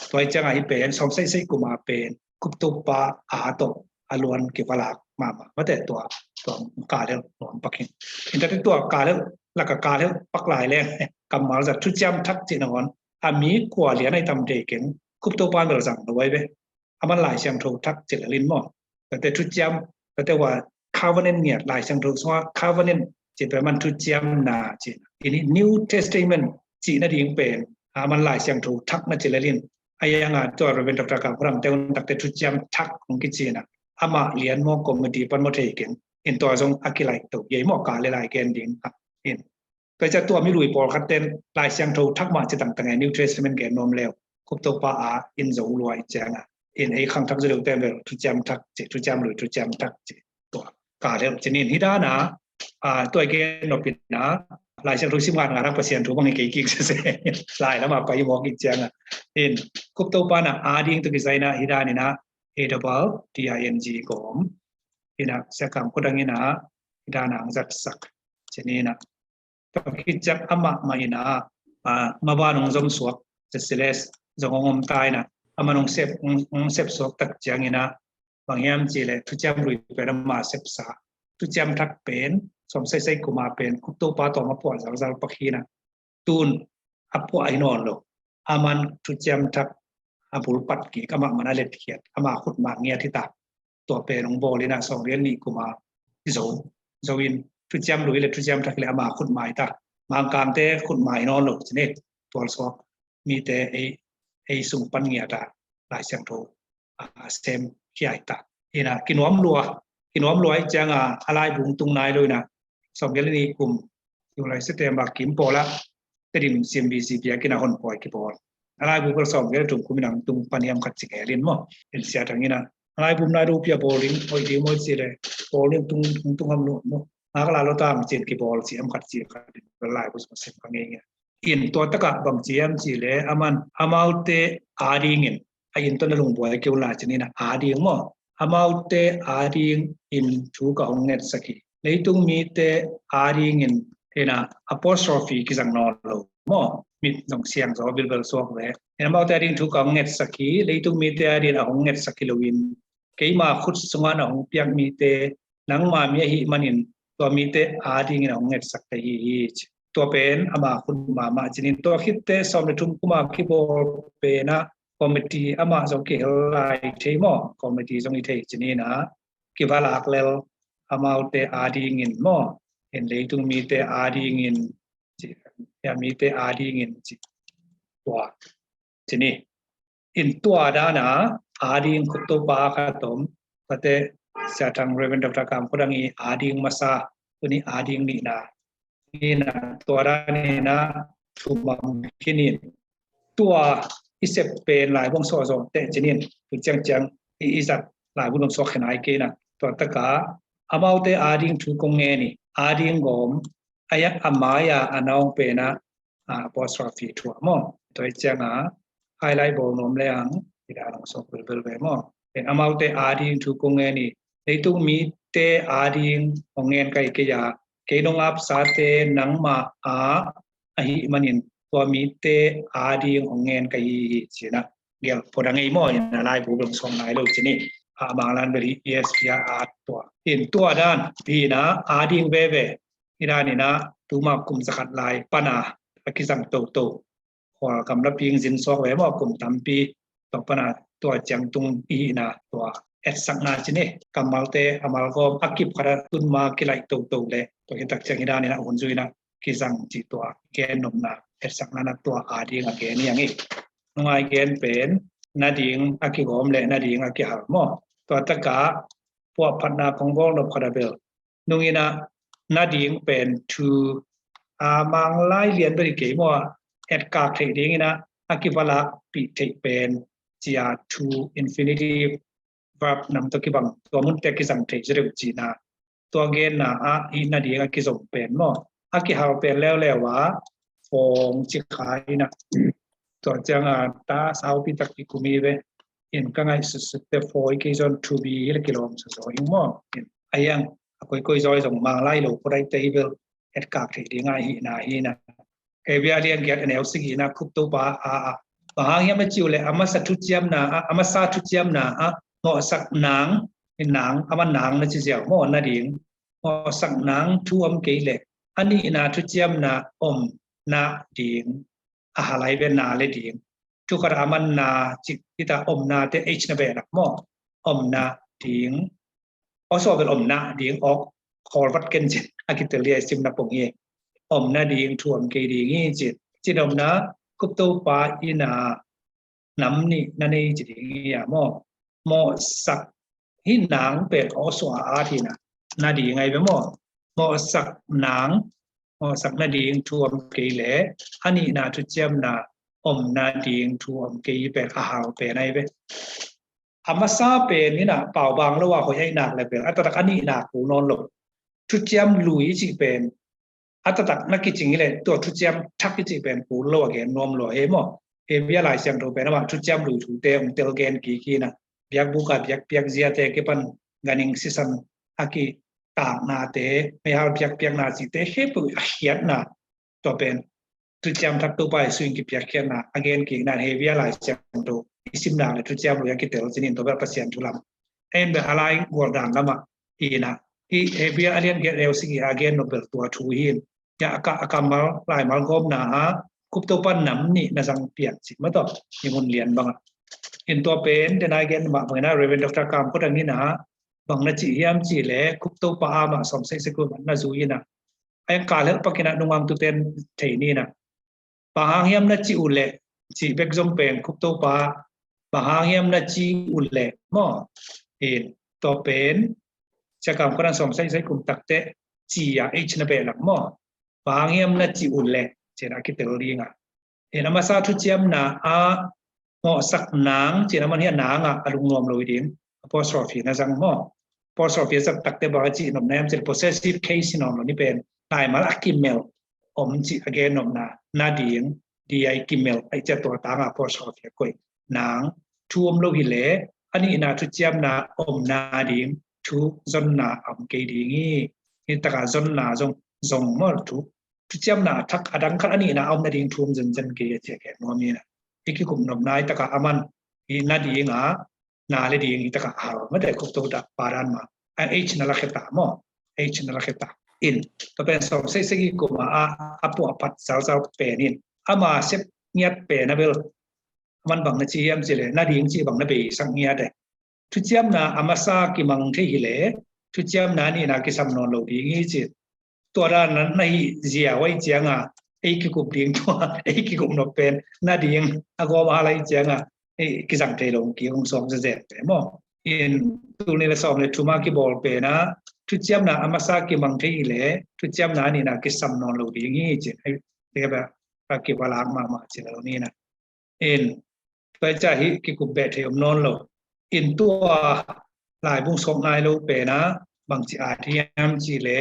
tua i cianga hi pen sawm sagih sagih kum a pen Khuptopa a tawh a luan kivalak mahmah mate tua, tua kalhel nuam pak hin. In tate tua kalhel laka kalhel pak lai leng kammal zat thuciam thak cih nangawn a mi kua lian ai tam dei keng Kup Topa in bel zang lo ai ve. Aman Lai Siangtho thak ci lel in maw. Tate thuciam, tate wa covenant ngiat, Lai Siangtho sunga covenant ci pen aman thuciamna ci. Ini New Testament ci nading pen aman Lai Siangtho thak na ci lel in. A ianga tua Reverend Doctor Kam Khuadang te un takte thuciam thak hong kici na. Amah lian maw committee pan maw thei keng. In tua zong a kilaih to. Yei maw ka le lai gen ding. In. Tua ciang tua mi lui pawlkhat ten Lai Siangtho thak mah ci tangtang e, New Testament gen nuam leu. Kup Topa a in zo lua i cianga. In ei khang thak zo deuh ten bel thuciam thak ci, thuciam lui, thuciam thak ci. Tua ka leu ci nin hi dana, a, tua i gen nop ina, Lai Siangtho sim ngat ngat a Pasian thu bang hi kei kik sese. Lai lama pai mawk i cianga. In Kup Topa na a ding tu kisai na hi danina, A double D I N G gawm. Ina Sia Kam Khuadang ina, hi dana ang zatsak. Ci nina. Tua khit ciang amah mah ina, a, maban hong zom suak, Ceciles zong hong om ta ina, aman hong sep, hong, hong sep suak tak ciang ina, bang hiam cih leh, thuciam lui pen ama sepsa, thuciam thak pen, sawm saisai kuma pen, Kup Topa tawh a puah zalzal pakhi na, tun a puah hi nawn lo, aman thuciam thak a bul pat kik, amah man a letkhiat, ama khut ma ngiat hi ta. Tua pen hong bawl ina sawmrial nih kuma zo, zo in thuciam lui le thuciam thak le ama khut ma hi ta. Mangkangte khut ma hi nawn lo, ci ni, tualsuak mite ei, ei sung pan ngiat a, Lai Siangtho a sem khia hi ta. Ina kinuam lua, kinuam lua i cianga a laibung tung nai lo ina, sawmrial nih kum, tua lai September kim pawl a, Tedim C M B C biakinn a honpawi kibawl. A laibu bel sawmrial thum kum ina tung pan hiam khat ci ngelin maw. In Sia Thang ina, a laibu nai lo pia bawl ding, hoih ding maw ci le, bawl ding tung, tung, tung ham lo maw. Ngak la lo tang cin kibawl ci am khat ci khat, bel laibu sawm sem ka ngei nge. In tua taka bang ci am ci le, aman, amaute a dingin, a in tawh na lungbuai kei un la ci nina, a ding maw. Amaute a dingin thu ka hong ngetsak hi. Leitung mite a dingin, ina apostrophe kizang nawn lo maw. Mit zong siang zaw bilbel suak ve. Ina amaute a ding thu ka hong ngetsak hi. Leitung mite a dingin a hong ngetsak hi loin, keima khut sunga na hong piak mite, nangma mi ahih manin tua mite a dingin a hong ngetsak ta hi hi ci. Tua pen ama khut mahmah ci nin, tua khitte sawm le thum kuma kibawl pena committee amah zong kihel lai thei maw, committee zong i thei ci nina, kivalak lel amaute a dingin maw, in leitung mite a dingin ci, ya mite a dingin ci. Tua ci ni. In tua dana a ding Kup Topa khat om, tate Sia Thang Reverend Doctor Kam Khuadang i a ding masa, tuni a ding nihna. Nihna tua danina thumam kinin. Tua i sep pen laibu hong suak zawh teh ci nin, tu ciangciang i, i zat laibu hong suak khin ai kei na. Tua taka amaute a ding thu kong ngen hi, a ding gawm, a yak a mai-a a nawng pena, a, apostrophe thu a maw. Tua i cianga highlight bawl nuam le ang, i dan hong suak bilbel ve maw. Pen amaute a ding thu kong ngen hi, leitung mite a ding hong ngen ka hi kei a, kei nong apsate nangma a ahih manin tua mite a ding hong ngen ka hi hi ci na. Gel phuadang ei maw, ina laibu bel hong suak nai lo ci ni. A manglan bel hi E S V a at tua. In tua dan hi na a ding veve. Hi dan ina tuma kum zakhat lai pana a kizang toto. Khual gamla ping zin suak ve maw, kum tampi tua pana tua ciang tung i hihna tua etsakna ci ni. Kammalte a malgawm a kip khata tun ma kilaih toto le tua hi tak ciang hi dan ina hun zui na kizang ci tua gen nopna etsakna na tua a ding a gen hi ang i. Nungai gen pen na ding a kigawm le na ding a kihal maw. Tua taka puahphatna kong bawl nop khata bel nung ina na ding pen thu, a, manglai lian beri kei maw, etkak theih ding ina a kivalak pih theih pen cia thu infinitive verb nam tawh kibang tua munte kizang thei zaw deuh cina. Tua genna ah hih na ding a kizom pen maw, a kihal pen leuleu a fawng ci kha ina. Tua cianga ta saupi tak i kum hi ve. In ka ngaihsutsut te fawi kei zawn to be hi le kilawm sa zaw ing maw. In a hiang a koikoi zawi zong manglai lo phuadai table etkak theih ding a hihna hi na. Hebrew lian giat a neu sagihna Kup Topa a, a, bang hang hiam a ciu le a masa thuciamna a, a masa thuciamna a mawhsak nang, in nang, a man nang na ci ziau maw na ding. Mawhsak nang thu om kei le a nihna thuciamna om na ding. A halai ve na le ding. Thu khat a manna cih hita, omna te H na behlap maw? Omna ding. Aw, suah bel omna ding awk, khawl vat ken cin a kitel liai simna pong hi. Omna ding thu om kei ding hi cin. Cin omna, Khup Topa ina nam nih na nei ci ding hi a maw? Mawhsak hi nang pen aw suah a at hi na, na ding ai ve maw? Mawhsak nang, mawhsak na ding thu om kei le, a nihna thuciamna omna ding thu om kei pen a hal pen ai ve. A masa pen ina pau bang lo a hoih ai nak le pen a taktak a nihna kul nawn lo. Thuciam lui cih pen a taktak na kicing hi le tua thuciam thak i cih pen kul lo a gen nuam lo hi maw? Hebru Lai Siangtho pen amah thuciam lui thute hong tel gen kik hi na. Biakbuk a biakpiak ziate kipan ganhing sisan a kitaknate, meihal biakpiakna cihte khempeuh a khiatna, tua pen thuciam thak Topa Jesu in kipiakkhiatna a gen kikna Hebru Lai Siangtho i simna le thuciam lui a kitel cinin tua bel Pasian thu lam. En bel a lai gualdan lamah ina, hih Hebru a lian giat neu sagih a gen nop bel tua thu hi in. Ya a ka, a kammal laimal gawmna ah Khup Topa nam nih na zang pian cih mah tawh i mun lian bangah. In tua pen tena i gen mah bangin ah Reverend Doctor Kam Khut Dang in ah bang na cih hiam cih le Khup Topa a mah sawm saisai kum na zui in ah, a kal helh pakin ah nungak tuten thei ni in ah, bang hang hiam na cih uh leh cih bek zong pen Khup Topa, bang hang hiam na cih uh leh maw? In tua pen Sia Kam Khut Dang sawm saisai kum takteh ci a H na behlap maw? Bang hang hiam na cih uh leh cih a kitel ding a. In a masa thuciamna a mawhsak nang cih a man hi a, nang a a lungnuam lo hi ding, apostrophe na zang maw? Apostrophe a zat takteh bang a cih nopna hiam cih leh possessive case hi nawn lo ni pen, laimal a kimel om cih a gen nopna, na ding, di ai kimel ai cih a tua tang a apostrophe a koih. Nang thu om lo hi le, a nihna thuciamna omna ding thu zonna a om kei ding hi. Hi takah zonna zong, zong maw thu thuciamna a thak a dang khat a nihna a om nading thu om zenzen kei a ci a gen nuam hi na. I kikup nopna hi takah a man hi na ding a, na le ding hi takah a hal mate Khup Topa dan mah. A H na la kheta maw? H na la kheta. In tua pen sawm saisai kum a a puah a phat zalzal pen in ama sep ngiat pen a bel a man bang na ci hiam cih le na ding cih bang na beisak ngiat e. Thuciamna a masa kimang thei hi le thuciamna a nihna kisam nawn lo ding hi ci. Tua dan na, na hih zia huai cianga ei kikup ding tua, ei kikup nop pen na ding a gawm a lai cianga ei kizang thei lo ki hong sawm zezen pe maw? In tul nih le sawm le thum a kibawl pen a thuciamna a masa kimang thei hi le thuciamna a nihna kisam nawn lo ding hi ci. Ei, ei ba, ba kibalak mahmah ci lo ni na. In tua hi ciah hih kikup beh thei om nawn lo. In tua laibung suak nai lo pen a bangci a thiam cih le,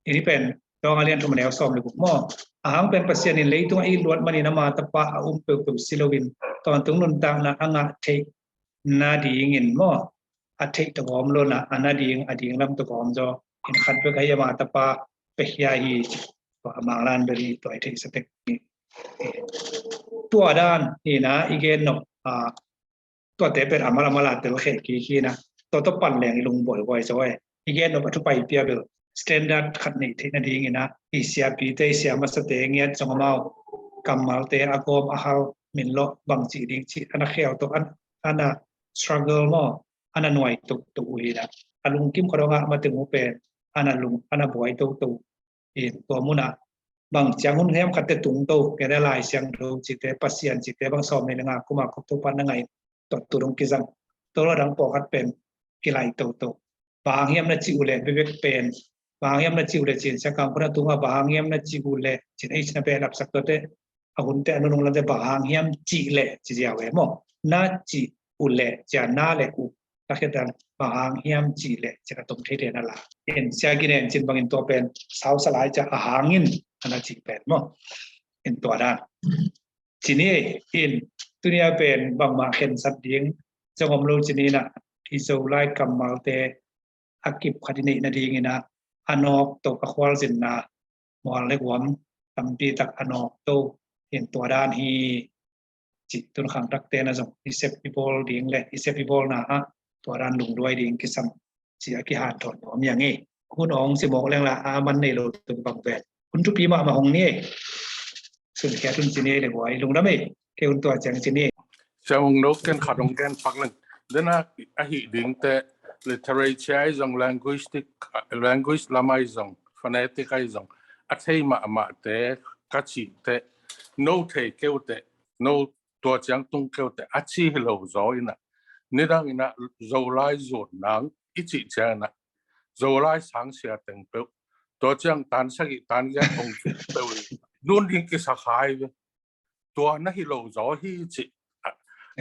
in hih pen Dawng a lian thum a neu sawm le guk maw? A hang pen Pasian in leitung a it luat manin ama tapa a um peuhpeuh si loin tawntung nuntakna a ngah theih nadingin maw? A theih tawgawm lo na, a nading, a ding lam tawgawm zaw in khat bek ahi ama tapa pekhia hi. Tua a manglan bel hi, tua i theihsa tek hi. Tua dan hi na i gen nop, a, tuate pen a mal a mal a tel kheh kik hi na. Tua tua pan leng i lung buaibuai zaw e. I gen nop a thu pai pia bel standard khat neih theih nadingin a, i siapite, i sia masate ngiat zong amau kammalte a gawm a hal min lawh bang cih ding cih a na khel tuk, a na struggle maw, a na nuai tuk tuk uh hi na. A lungkim khuadawngah mateng uh pen a na lung, a na buai tuk tuk. In tua munah bang ciang hun hiam khatte tung to, kei le Lai Siangtho cihte, Pasian cihte bang sawm nih le nga kuma Khup Topa na ngah in tua tu dong kizang. Tua lo dang pawlkhat pen kilai to to. Bang hang hiam na cih uh leh bebek pen, bang hang hiam na cih uh leh cin Sia Kam Khut Dang tungah bang hang hiam na cih uh leh cin ei cin a behlapsak tuate a hunte a nunung lamte bang hang hiam cih leh ci ziau e maw? Na cih uh leh cia na le uh. Takhiatan bang hang hiam cih leh cin a tom thei thei na la. In sia ginen cin bangin tua pen sau salai cia a hangin a na cih pen maw? In tua dan. Cini in tunia pen bangmah khensat ding zong om lo cini na i Zolai kammalte a kip khat i neih nadingin a, a nawk to a khualzinna mual le guam tampi tak a nawk to in tua dan hi. Cih tun khangtakte na zong i sep i bawl ding le i sep i bawlna ah tua dan lungduai ding kisam ci a kihanthawn nuam hi a ngei. Hun awng si mawk leng la a man nei lo tun bang ven. Hun thupi mahmah hong ni ei. Sunkhiat hun ci ni ei le guai lungdam ei. Kei hun tua ciang ci ni ei. Siamung no ken khat hong gen pak leng. Dena ahi ding te literature ai zong, linguistic, language lam ai zong, phonetic ai zong, a thei mahmah te ka cih te, no thei keu te, no tua ciang tung keu te a ci hi lo zaw ina, nidang ina Zolai zun nang i cih ciang ina Zolai sang sia teng peuh, tua ciang tan sagih tan giat hong cih peuh i dun ding kisa khai ve. Tua na hi lo zaw hi cih a,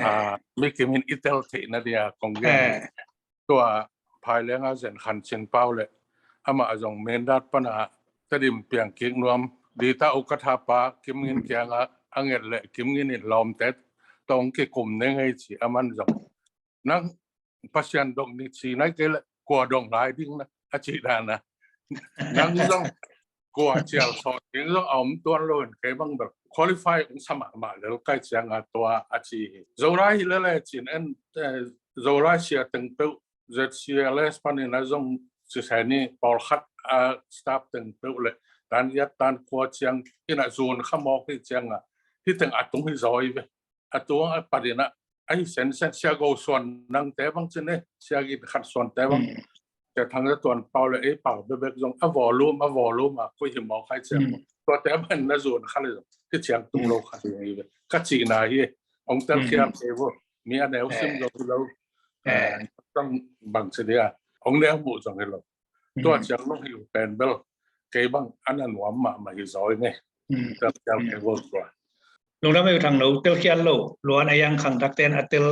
a, mi kim in i tel theih na dia kong gen. Tua phai lenga zen khan cin pau le ama a zong Mindat pana Tedim piang kik nuam di ta u ka tha pa Kim Ngin kianga a nget le Kim Ngin in lawmte tong kikum ne ngei ci a man zong. Nang Pasian dong ni ci nai kei le kua dong lai ding na a ci dana. Nang zong kua cial sawt ding zong a om tuan lo in kei bang bel qualify ung sa mahmah lel kai cianga tua a ci hi. Zolai hi lele cin en, eh, Zolai sia teng peuh Z C L S panin a zong siseni pawlkhat a staff teng peuh le tan giat tan kua ciang ina zun kha mawk hi cianga hi teng a tung hi zaw hi ve. A tuang a patina ahi sensen sia go suan nangte bang cin e sia gin khat suante bang sia thang tuan pau le ei pau bebek zong a volume a volume a kui hi mawk hai ciang tuate bang na zun kha le zong hi ciang tung lo kha hi ve. Ka cihna hi ong tel khiam te vo mi a neu sim lo hi lo. Zong bang ci dia ong neu mu zong hi lo. Tua ciang nong hi pen bel kei bang ana nuam mahmah hi zaw i nge. Tel khial kei vo tua. Lungdam ei u Thang Lo, tel khial lo luan a yang khangthak ten a tel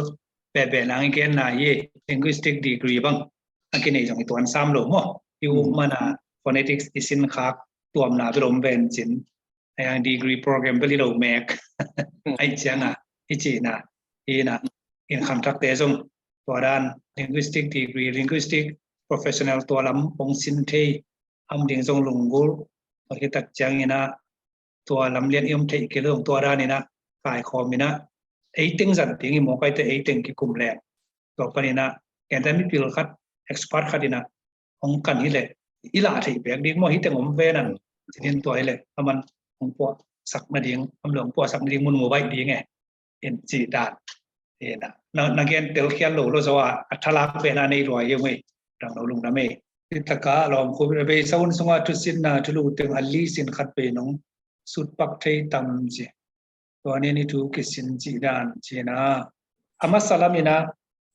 bebe nang i genna hi. Linguistic degree bang a kinei zong i tuan sam lo maw? I u mana phonetics i sin khak tuamna bel om ven cin a yang degree program bel i lo mek. Ai cianga i cihna hi na in khangthakte zong tua dan linguistic degree, linguistic professional tua lam hong sin thei am ding zong lunggulh. Tua hi tak ciangina tua lam lian i om thei kei lo zong tua danina kaikhawmina ei teng zat ding i mawkaite ei teng kikum leng tua panina kente mipil khat expert khatina hong kan hi le i lah thei pek ding maw hi teng om ve nan cinin tua hi le aman hong puahsak nading am le hong puahsak nading mun mu baih ding e. In cih dan. Na gen tel khial lo lo zaw a a thalak vena nei ruai hi ngei dang lo lungdam ei. Hi taka lawm khu bei sa hun sunga thusinna thulu teng a li sin khat bei nong sut pak thei tam ci. Tua ni ni thu kisin cih dan cina a masa lamina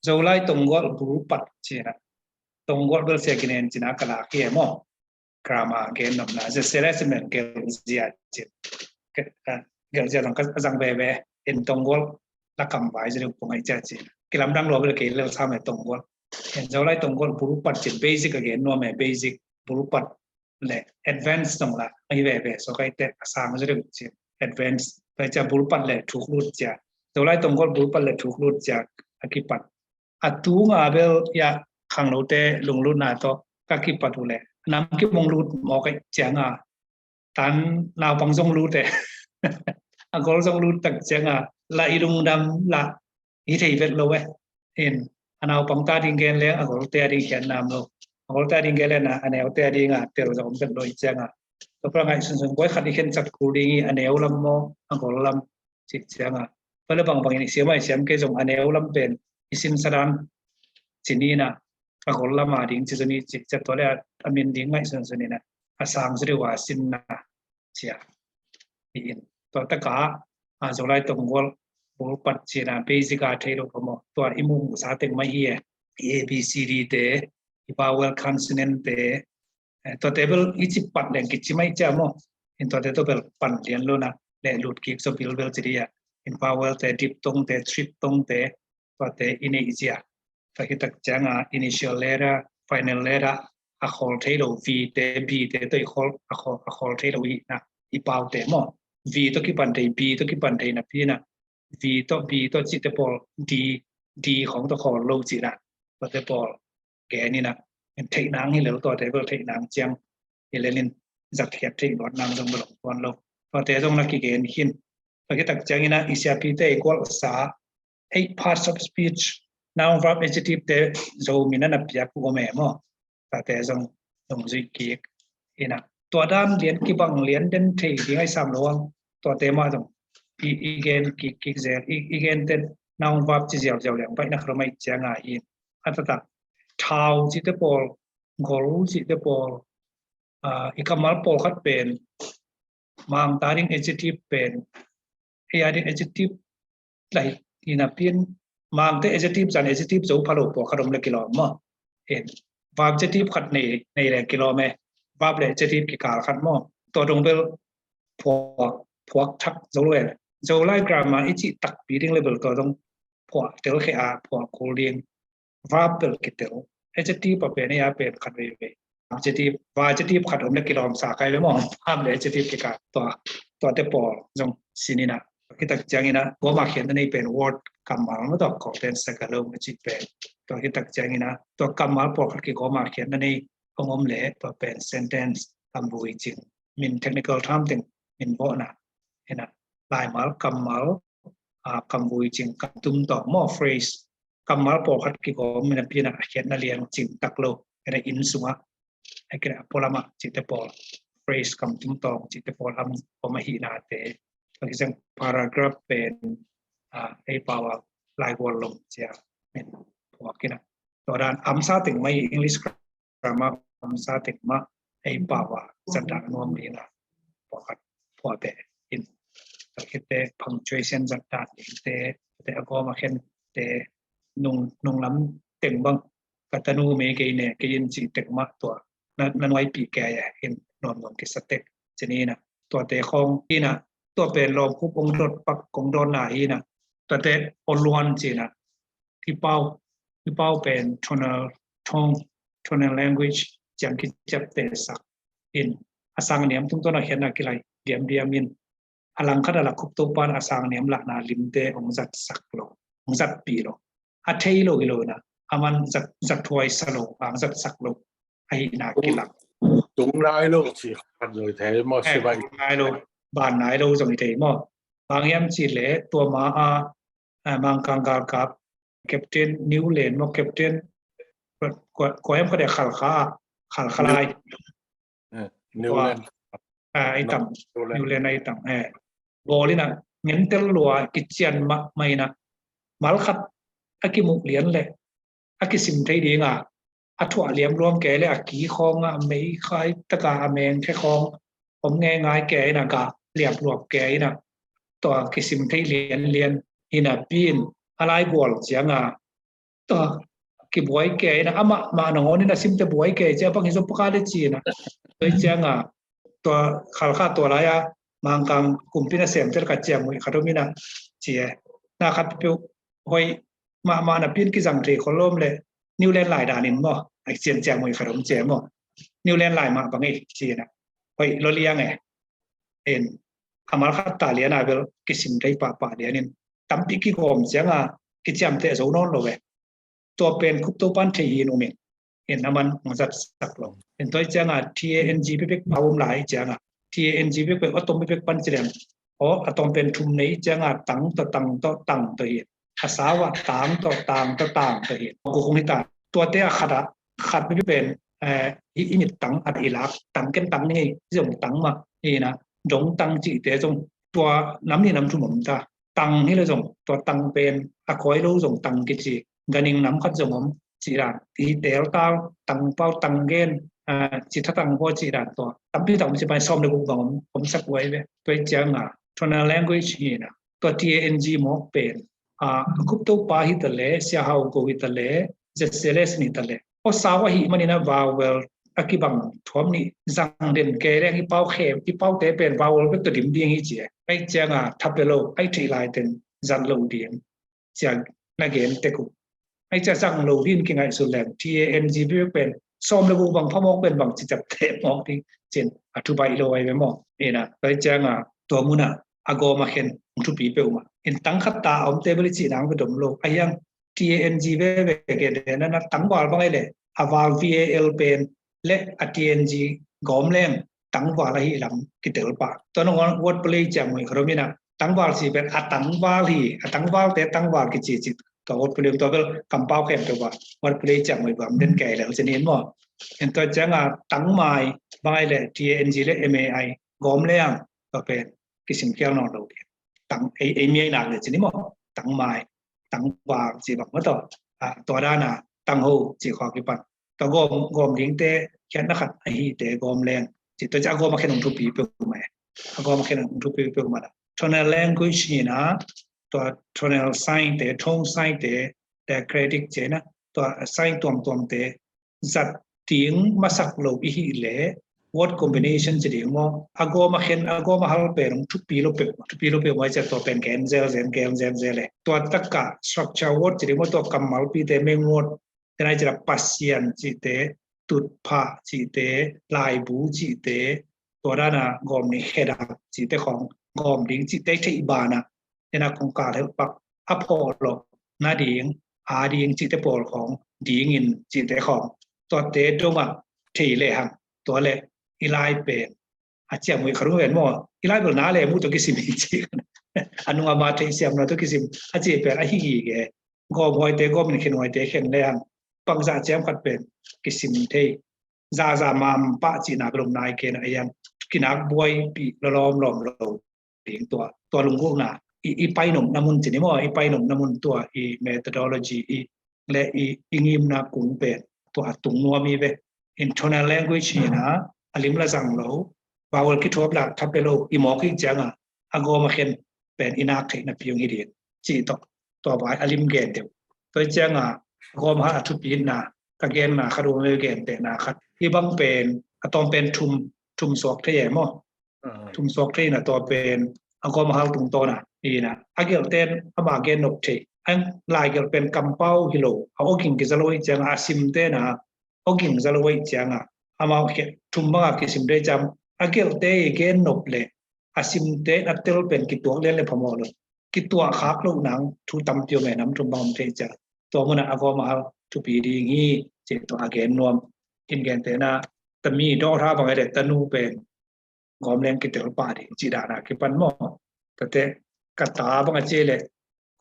Zolai Tonggol buru pat cina Tonggol bel sia kinen cina ka lak hi e maw? Grammar gen nopna zia sele simen gelzia cin gelzia zang ka zang veve in Tonggol lakam vai zia deuh pungai cia cin kilamdang lua bel kei lel sam e Tonggol in Zolai Tonggol buru pat cin basic a gen nuam e basic buru pat le advance zong la ahi veve so kaite a sang zia deuh cin advance vai cia buru pat le thuk lut cia Zolai Tonggol buru pat le thuk lut cia a kipat a tunga bel ia khanglote lunglutna tawh ka kipat uh le nam kibong lut mawk aih cianga tan naupang zong lut e a gol zong lut tak cianga la i lungdam la i thei vet lo e. In a naupang ta ding gen leng a golte a ding hian nam lo a golte a ding gen leng a neute a dinga tel zong om vet lo i cianga topra ngaih sunsun koi khat i khen chat kul ding i a neu lam maw a gol lam cih cianga tua le bangbangin i siam a i siam kei zong a neu lam pen i sin sadan cinina a gol lama ding ci zoni cih ciat tua le a min ding ngaih sunsunina a sang zuriwa sinna cia hi in tua taka a Zolai Tonggol buru pat cina basic a thei lo phamawh tua i muhmuhsa teng mai hi e. I A B C D te i vowel consonant te tuate bel i ci pat leng kici mai cia maw? In tuate tawh bel pan lian lona le lut kik zaw bilbel ci dia in vowel te diphthong te triphthong te tuate i neih zia. Tua hi tak cianga initial letter final letter a khawl thei lo V te B te tawh i khawl a khawl a khawl thei lo i hihna i pau te maw? V tawh kipan thei B tawh kipan thei napi na V tawh B tawh cihte pawl D D khawng tawh khawl lo cihna tuate pawl genina in theih nang hi lel tuate bel theih nang ciang hi lelin zatkhiat theih luat nang zong bel om tuan lo tuate zong na kigen khin. Tua hi tak ciangina i siapite i kualsa eight parts of speech noun verb adjective te Zomi na na piak uh om e maw? Tuate zong zong zui kik ina tua dan lian kibang lian den thei ding ai sam lo ang tuate mah zong i gen kik kik zel i gen ten noun verb ci ziauziau liang baihna khat om ahih cianga hi. A taktak thau cihte pawl, gol cihte pawl, ah, i kammal pawlkhat pen Mangte ading adjective pen, ei ading adjective lai hi napi-in Mangte adjective zan adjective zo phalo pawlkhat om le kilawm maw. En, verb adjective khat nei, nei le kilawm e. Verb le adjective kikal khat maw. Tua dong bel phuak, phuak thak zo lo e. Zolai grammar i cih takpi ding le bel tua dong phuak tel khia, phuak kul ding. Verb bel kitel. Adjective a pen, ei a pen khat veivei. Adjective, verb adjective khat om le kilawm sa kai ve maw. Verb le adjective kikal tua, tuate pawl zong sin ina. Tua khit tak ciangina, gawm a khiatna nei pen word kammal maw, tua khawng pen sagalom a cih pen. Tua khit tak ciangina, tua kammal pawlkhat kigawm a khiatna nei hong om le, tua pen sentence, kamvui cing. Min technical term teng, min vawhna. Ina, laimal, kammal, ah, kamvui cing, kamtum tawng maw, phrase. Kammal pawlkhat kigawm ina pi-in a khiatna lian cing tak lo. Ina inn sungah, a kira pualamah cihte pawl, phrase, kamtum tawng cihte pawl om, om ahihnate. Tua khit ciang paragraph pen, ah, ei pau a laigual lom cia, min phuak ina. Tua dan amsa teng mah hi, English grammar amsa teng mah ei pau a zat dan nuam ding a, phuak khat, phuak beh in. Tua khit teh punctuation zat dan dingte, te a gawm a khente, nung, nunglam teng bang, ka tanu mei kei ne kei in cih teng mah tua na, na nuaipih kei a, in nuamnuam kisa tek ci ni na. Tuate khawng hi na, tua pen lawmkhup hong dot pak, hong dotna hi na. Tuate hong luan ci na. Hih pau, hih pau pen tonal, tone, tonal language ciang kiciaptehsak in, a sangniam tungtawn a khiatna kilai diamdiam in, a langkhat a lak Khup Topa in a sangniam lahna limte hong zatsak lo, hong zatpih lo. A thei lo hi lo na, a man zat, zatthuaisa lo, a zatsak lo ahihna kilak. Tung lai lo ci khat zong thei maw, eh, sibai. Tung lai lo, ban lai lo zong hi thei maw. Bang hiam cih leh tua ma a, eh, Mangkang galkap, Captain Newland maw, Captain, kua, kua hiam khat e, Khalkha, Khalkha lai. Eh, Newland. Ah, ai tam. Newland. Newland ai tam. Eh. Bawl ina, ngentel lua kician mah, mah ina. Mal khat a kimuh lian le a kisim thei ding a, a thuah liam luang kei le a ki khawng a, a mei khai tak a, a meng khe khawng om ngeingai kei ina, ka liap luap kei ina. Tua kisim thei lianlian hi napi-in a laigual ciang a, tua kibuai kei ina, amah mah nangawn ina simte buai kei cia, bang hi zong paka le ci ina. Tua hi ciang a, tua Khalkha tua lai a Mangkang kumpi na semte ka ciang muih khat om ina ci e. Na khat peuh hoih mahmah napi-in kizang thei khol lawm le Newland lai dan in maw, a cian ciang muih khat om ci e maw. Newland lai mah bang ei ci ina. Hoih lo liang e. En, a mal khat ta lian a bel kisim thei pahpah lian in, tampi kigawm ciang a kiciamteh zo nawn lo e. Tua pen Khup Topa in thei hi in um in, en, a man hong zatsak lo. En, tua hi ciang a T A N G pekpek pau om lai ciang a, T A N G pekpek, a tom pekpek pan ci leng, aw, a tom pen thum nei ciang a, tang tawh, tang tawh, tang tawh hi. A sau a tang tawh, tang tawh, tang tawh hi. Kong kong hi ta. Tuate a khat a, khat pekpek pen, eh, i, i mit tang a i lak, tang ken tang ni ngei, zong tang mah hi na, dong tang cihte zong tua nam nih nam thum om ta. Tang hi le zong, tua tang pen a koi lo zong tang kici, ganing nam khat zong om ci dan, i tel tal, tang pau, tang gen, ah, ci tha tang pau ci dan tua. Tampi tak om ci pai, sawm le guk bang om, om sak uai ve. Tua hi ciang a, tonal language hi na, tua T A N G mawk pen, ah, Khup Topa hi ta le, Sia Hau Go hi ta le, Z C L S ni ta le. Aw, sau ahih manin a vowel a kibang thuam nih zang den kei leng i pau khem, i paute pen vowel bek tawh dim ding hi ci e. Ai ciang a tha pe lo, ai theih lai ten zat lo ding. Ciang na gen tek uh. Ai ciang zang lo ding kingaihsun leng T A N G bek pen sawm le guk bang phamawk pen bang ci ciapteh mawk ding. Cin a thu baih lo ai ve maw. Ina, ai ciang a tua mun a a gawm a khen hong thupi peuhmah. In tang khat ta a omte bel i cihna hong pe dom lo. A hiang T A N G veve gen den a, na tangval bang ai le a val V A L pen le a T N G gawm leng tangval ahi lam kitel pah. Tua nangawn word play ciang muih khat om ina, tangval ci pen a tangval hi, a tangvalte tangval kici ci. Tua word play tua bel kampau khempeuh ah word play ciang muih bang den kei lel ci ni maw. En, tua ciang a tangmai bang ai le T A N G le M A I gawm leng tua pen kisim khial nawn lo ding. Tang, ei, ei mi ai nak le ci ni maw. Tangmai. tangval cih bang maw tawh, a, tua dana tangho cih khawng kipan. Tua gawm, gawm dingte khiatna khat ahite gawm leng cih tua ciah a gawm a khen hong thupi peuhmah e. A gawm a khen hong thupi peuhmah a. Tonal language hi na, tua tonal sign te, tone sign te, diacritic ci na, tua sign tuamtuamte zat ding masak lo i hih leh word combination ci ding maw, a gawm a khen, a gawm a hal pen hong thupi lo peuhmah, thupi lo peuhmah ciah tua pen gen zelzel, gen zelzel e. Tua takah structure word ci ding maw, tua kammalpite, main word, te nai cih dah Pasian cihte, tutphah cihte, laibu cihte, tua dana gawm ding khedap cihte khawng, gawm ding cihte theih banah, te na kong kal helh pak a phawh loh nading, a ding cihte pawl khawng, dingin cihte khawng, tuate dongah thei lehang, tua le i lai pen a ciam uh i kharung ven maw, i lai bel na le mu tawh kisim hi ci. A nung a ma theihsiamna tawh kisim a ci pen ahi gige. Gawm huaite gawm in, khen huaite khen lehang, pangzah ciam khat pen kisim thei. Zaza mampah cihna bel om nai kei na, a yang kinak buaipih lawlawm lawm lo ding tua, tua lunggulhna i, i painopna mun ci ni maw, i painopna mun tua i methodology i le i, i ngimna kung pen tua a tung nuam hi ve. In tonal language hi na, a lim la zang lo, vowel kithuap la tha pe lo, i mawk hi cianga a gawm a khen pen i nak theihna piung hi ding cih tawh tua vai a lim gen deuh. Tua cianga gawm hal a thupitna ka genna khat um e, gentehna khat. Hi bang pen a tawm pen thum, thum suak thei e maw? Thum suak thei na tua pen a gawm a hal tungtawna hi na, a gelhten ama gen nop thei. An lai gelh pen kampau hi lo, a awging kiza lo hi cianga a simte na awging za lo hi cianga amau thum banga kisim thei ciang, a gelhte i gen nop le a simte a tel pen kituak lian le phamawh lo. Kituah khak loh nang thu tampi om e, nam thum bang om thei ciang. Tua munah a gawm a hal thupi ding hi ci tua a gen nuam. In gentehna, tami dawhra bang e le tanu pen gawm leng kitel pah ding cih dana kipan maw? Tate ka ta bang a ci le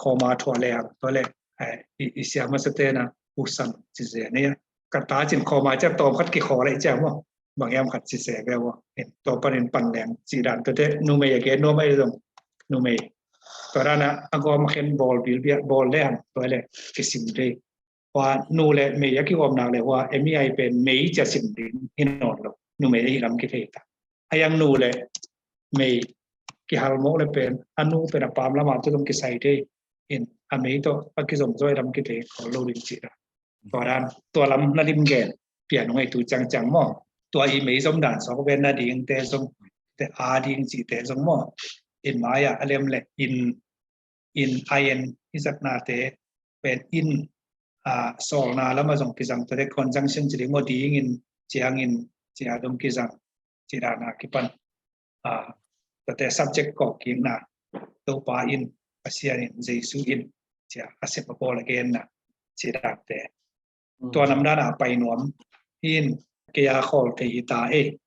khawma thuah leng, tua le, eh, i, i sia masa tena usan ci zen ia. Ka ta cin khawma ciah tawm khat kikhaw le ciah maw? Bang hiam khat ci se ve maw? Tua panin pan leng cih dan tate numei a gen nuam ai zong, numei tua dana a gawm a khen bawl bilbia bawl leng tua le kisim thei. Hua nu le mei a kigawmnak le hua emi ai pen mei cia sim ding hi nawn lo. Numei ahi lam kithei ta. A yang nu le mei kihal mawk le pen a nu pen a pam lamah tua zong kisai thei. In a mei tawh a kizom zaw lam kithei khawl lo ding cih dan. Tua dan, tua lam na lim gen pian hong ei tu ciangciang maw? Tua i mei zom dan sawk ven na ding te zong, te a ding cih te zong maw? In mai-ah a lem le in, in a en i zatnate pen in, a, sawlna lamah zong kizang, tate conjunction ci ding maw, dingin, ciangin, cia dong kizang, ci dana kipan, a, tate subject kawkkikna, Topa in, Pasian in, Jesu in, cia a sep a bawl a genna, ci dante. Tua nam dana a pai nuam in, kei a khawl thei hi ta e.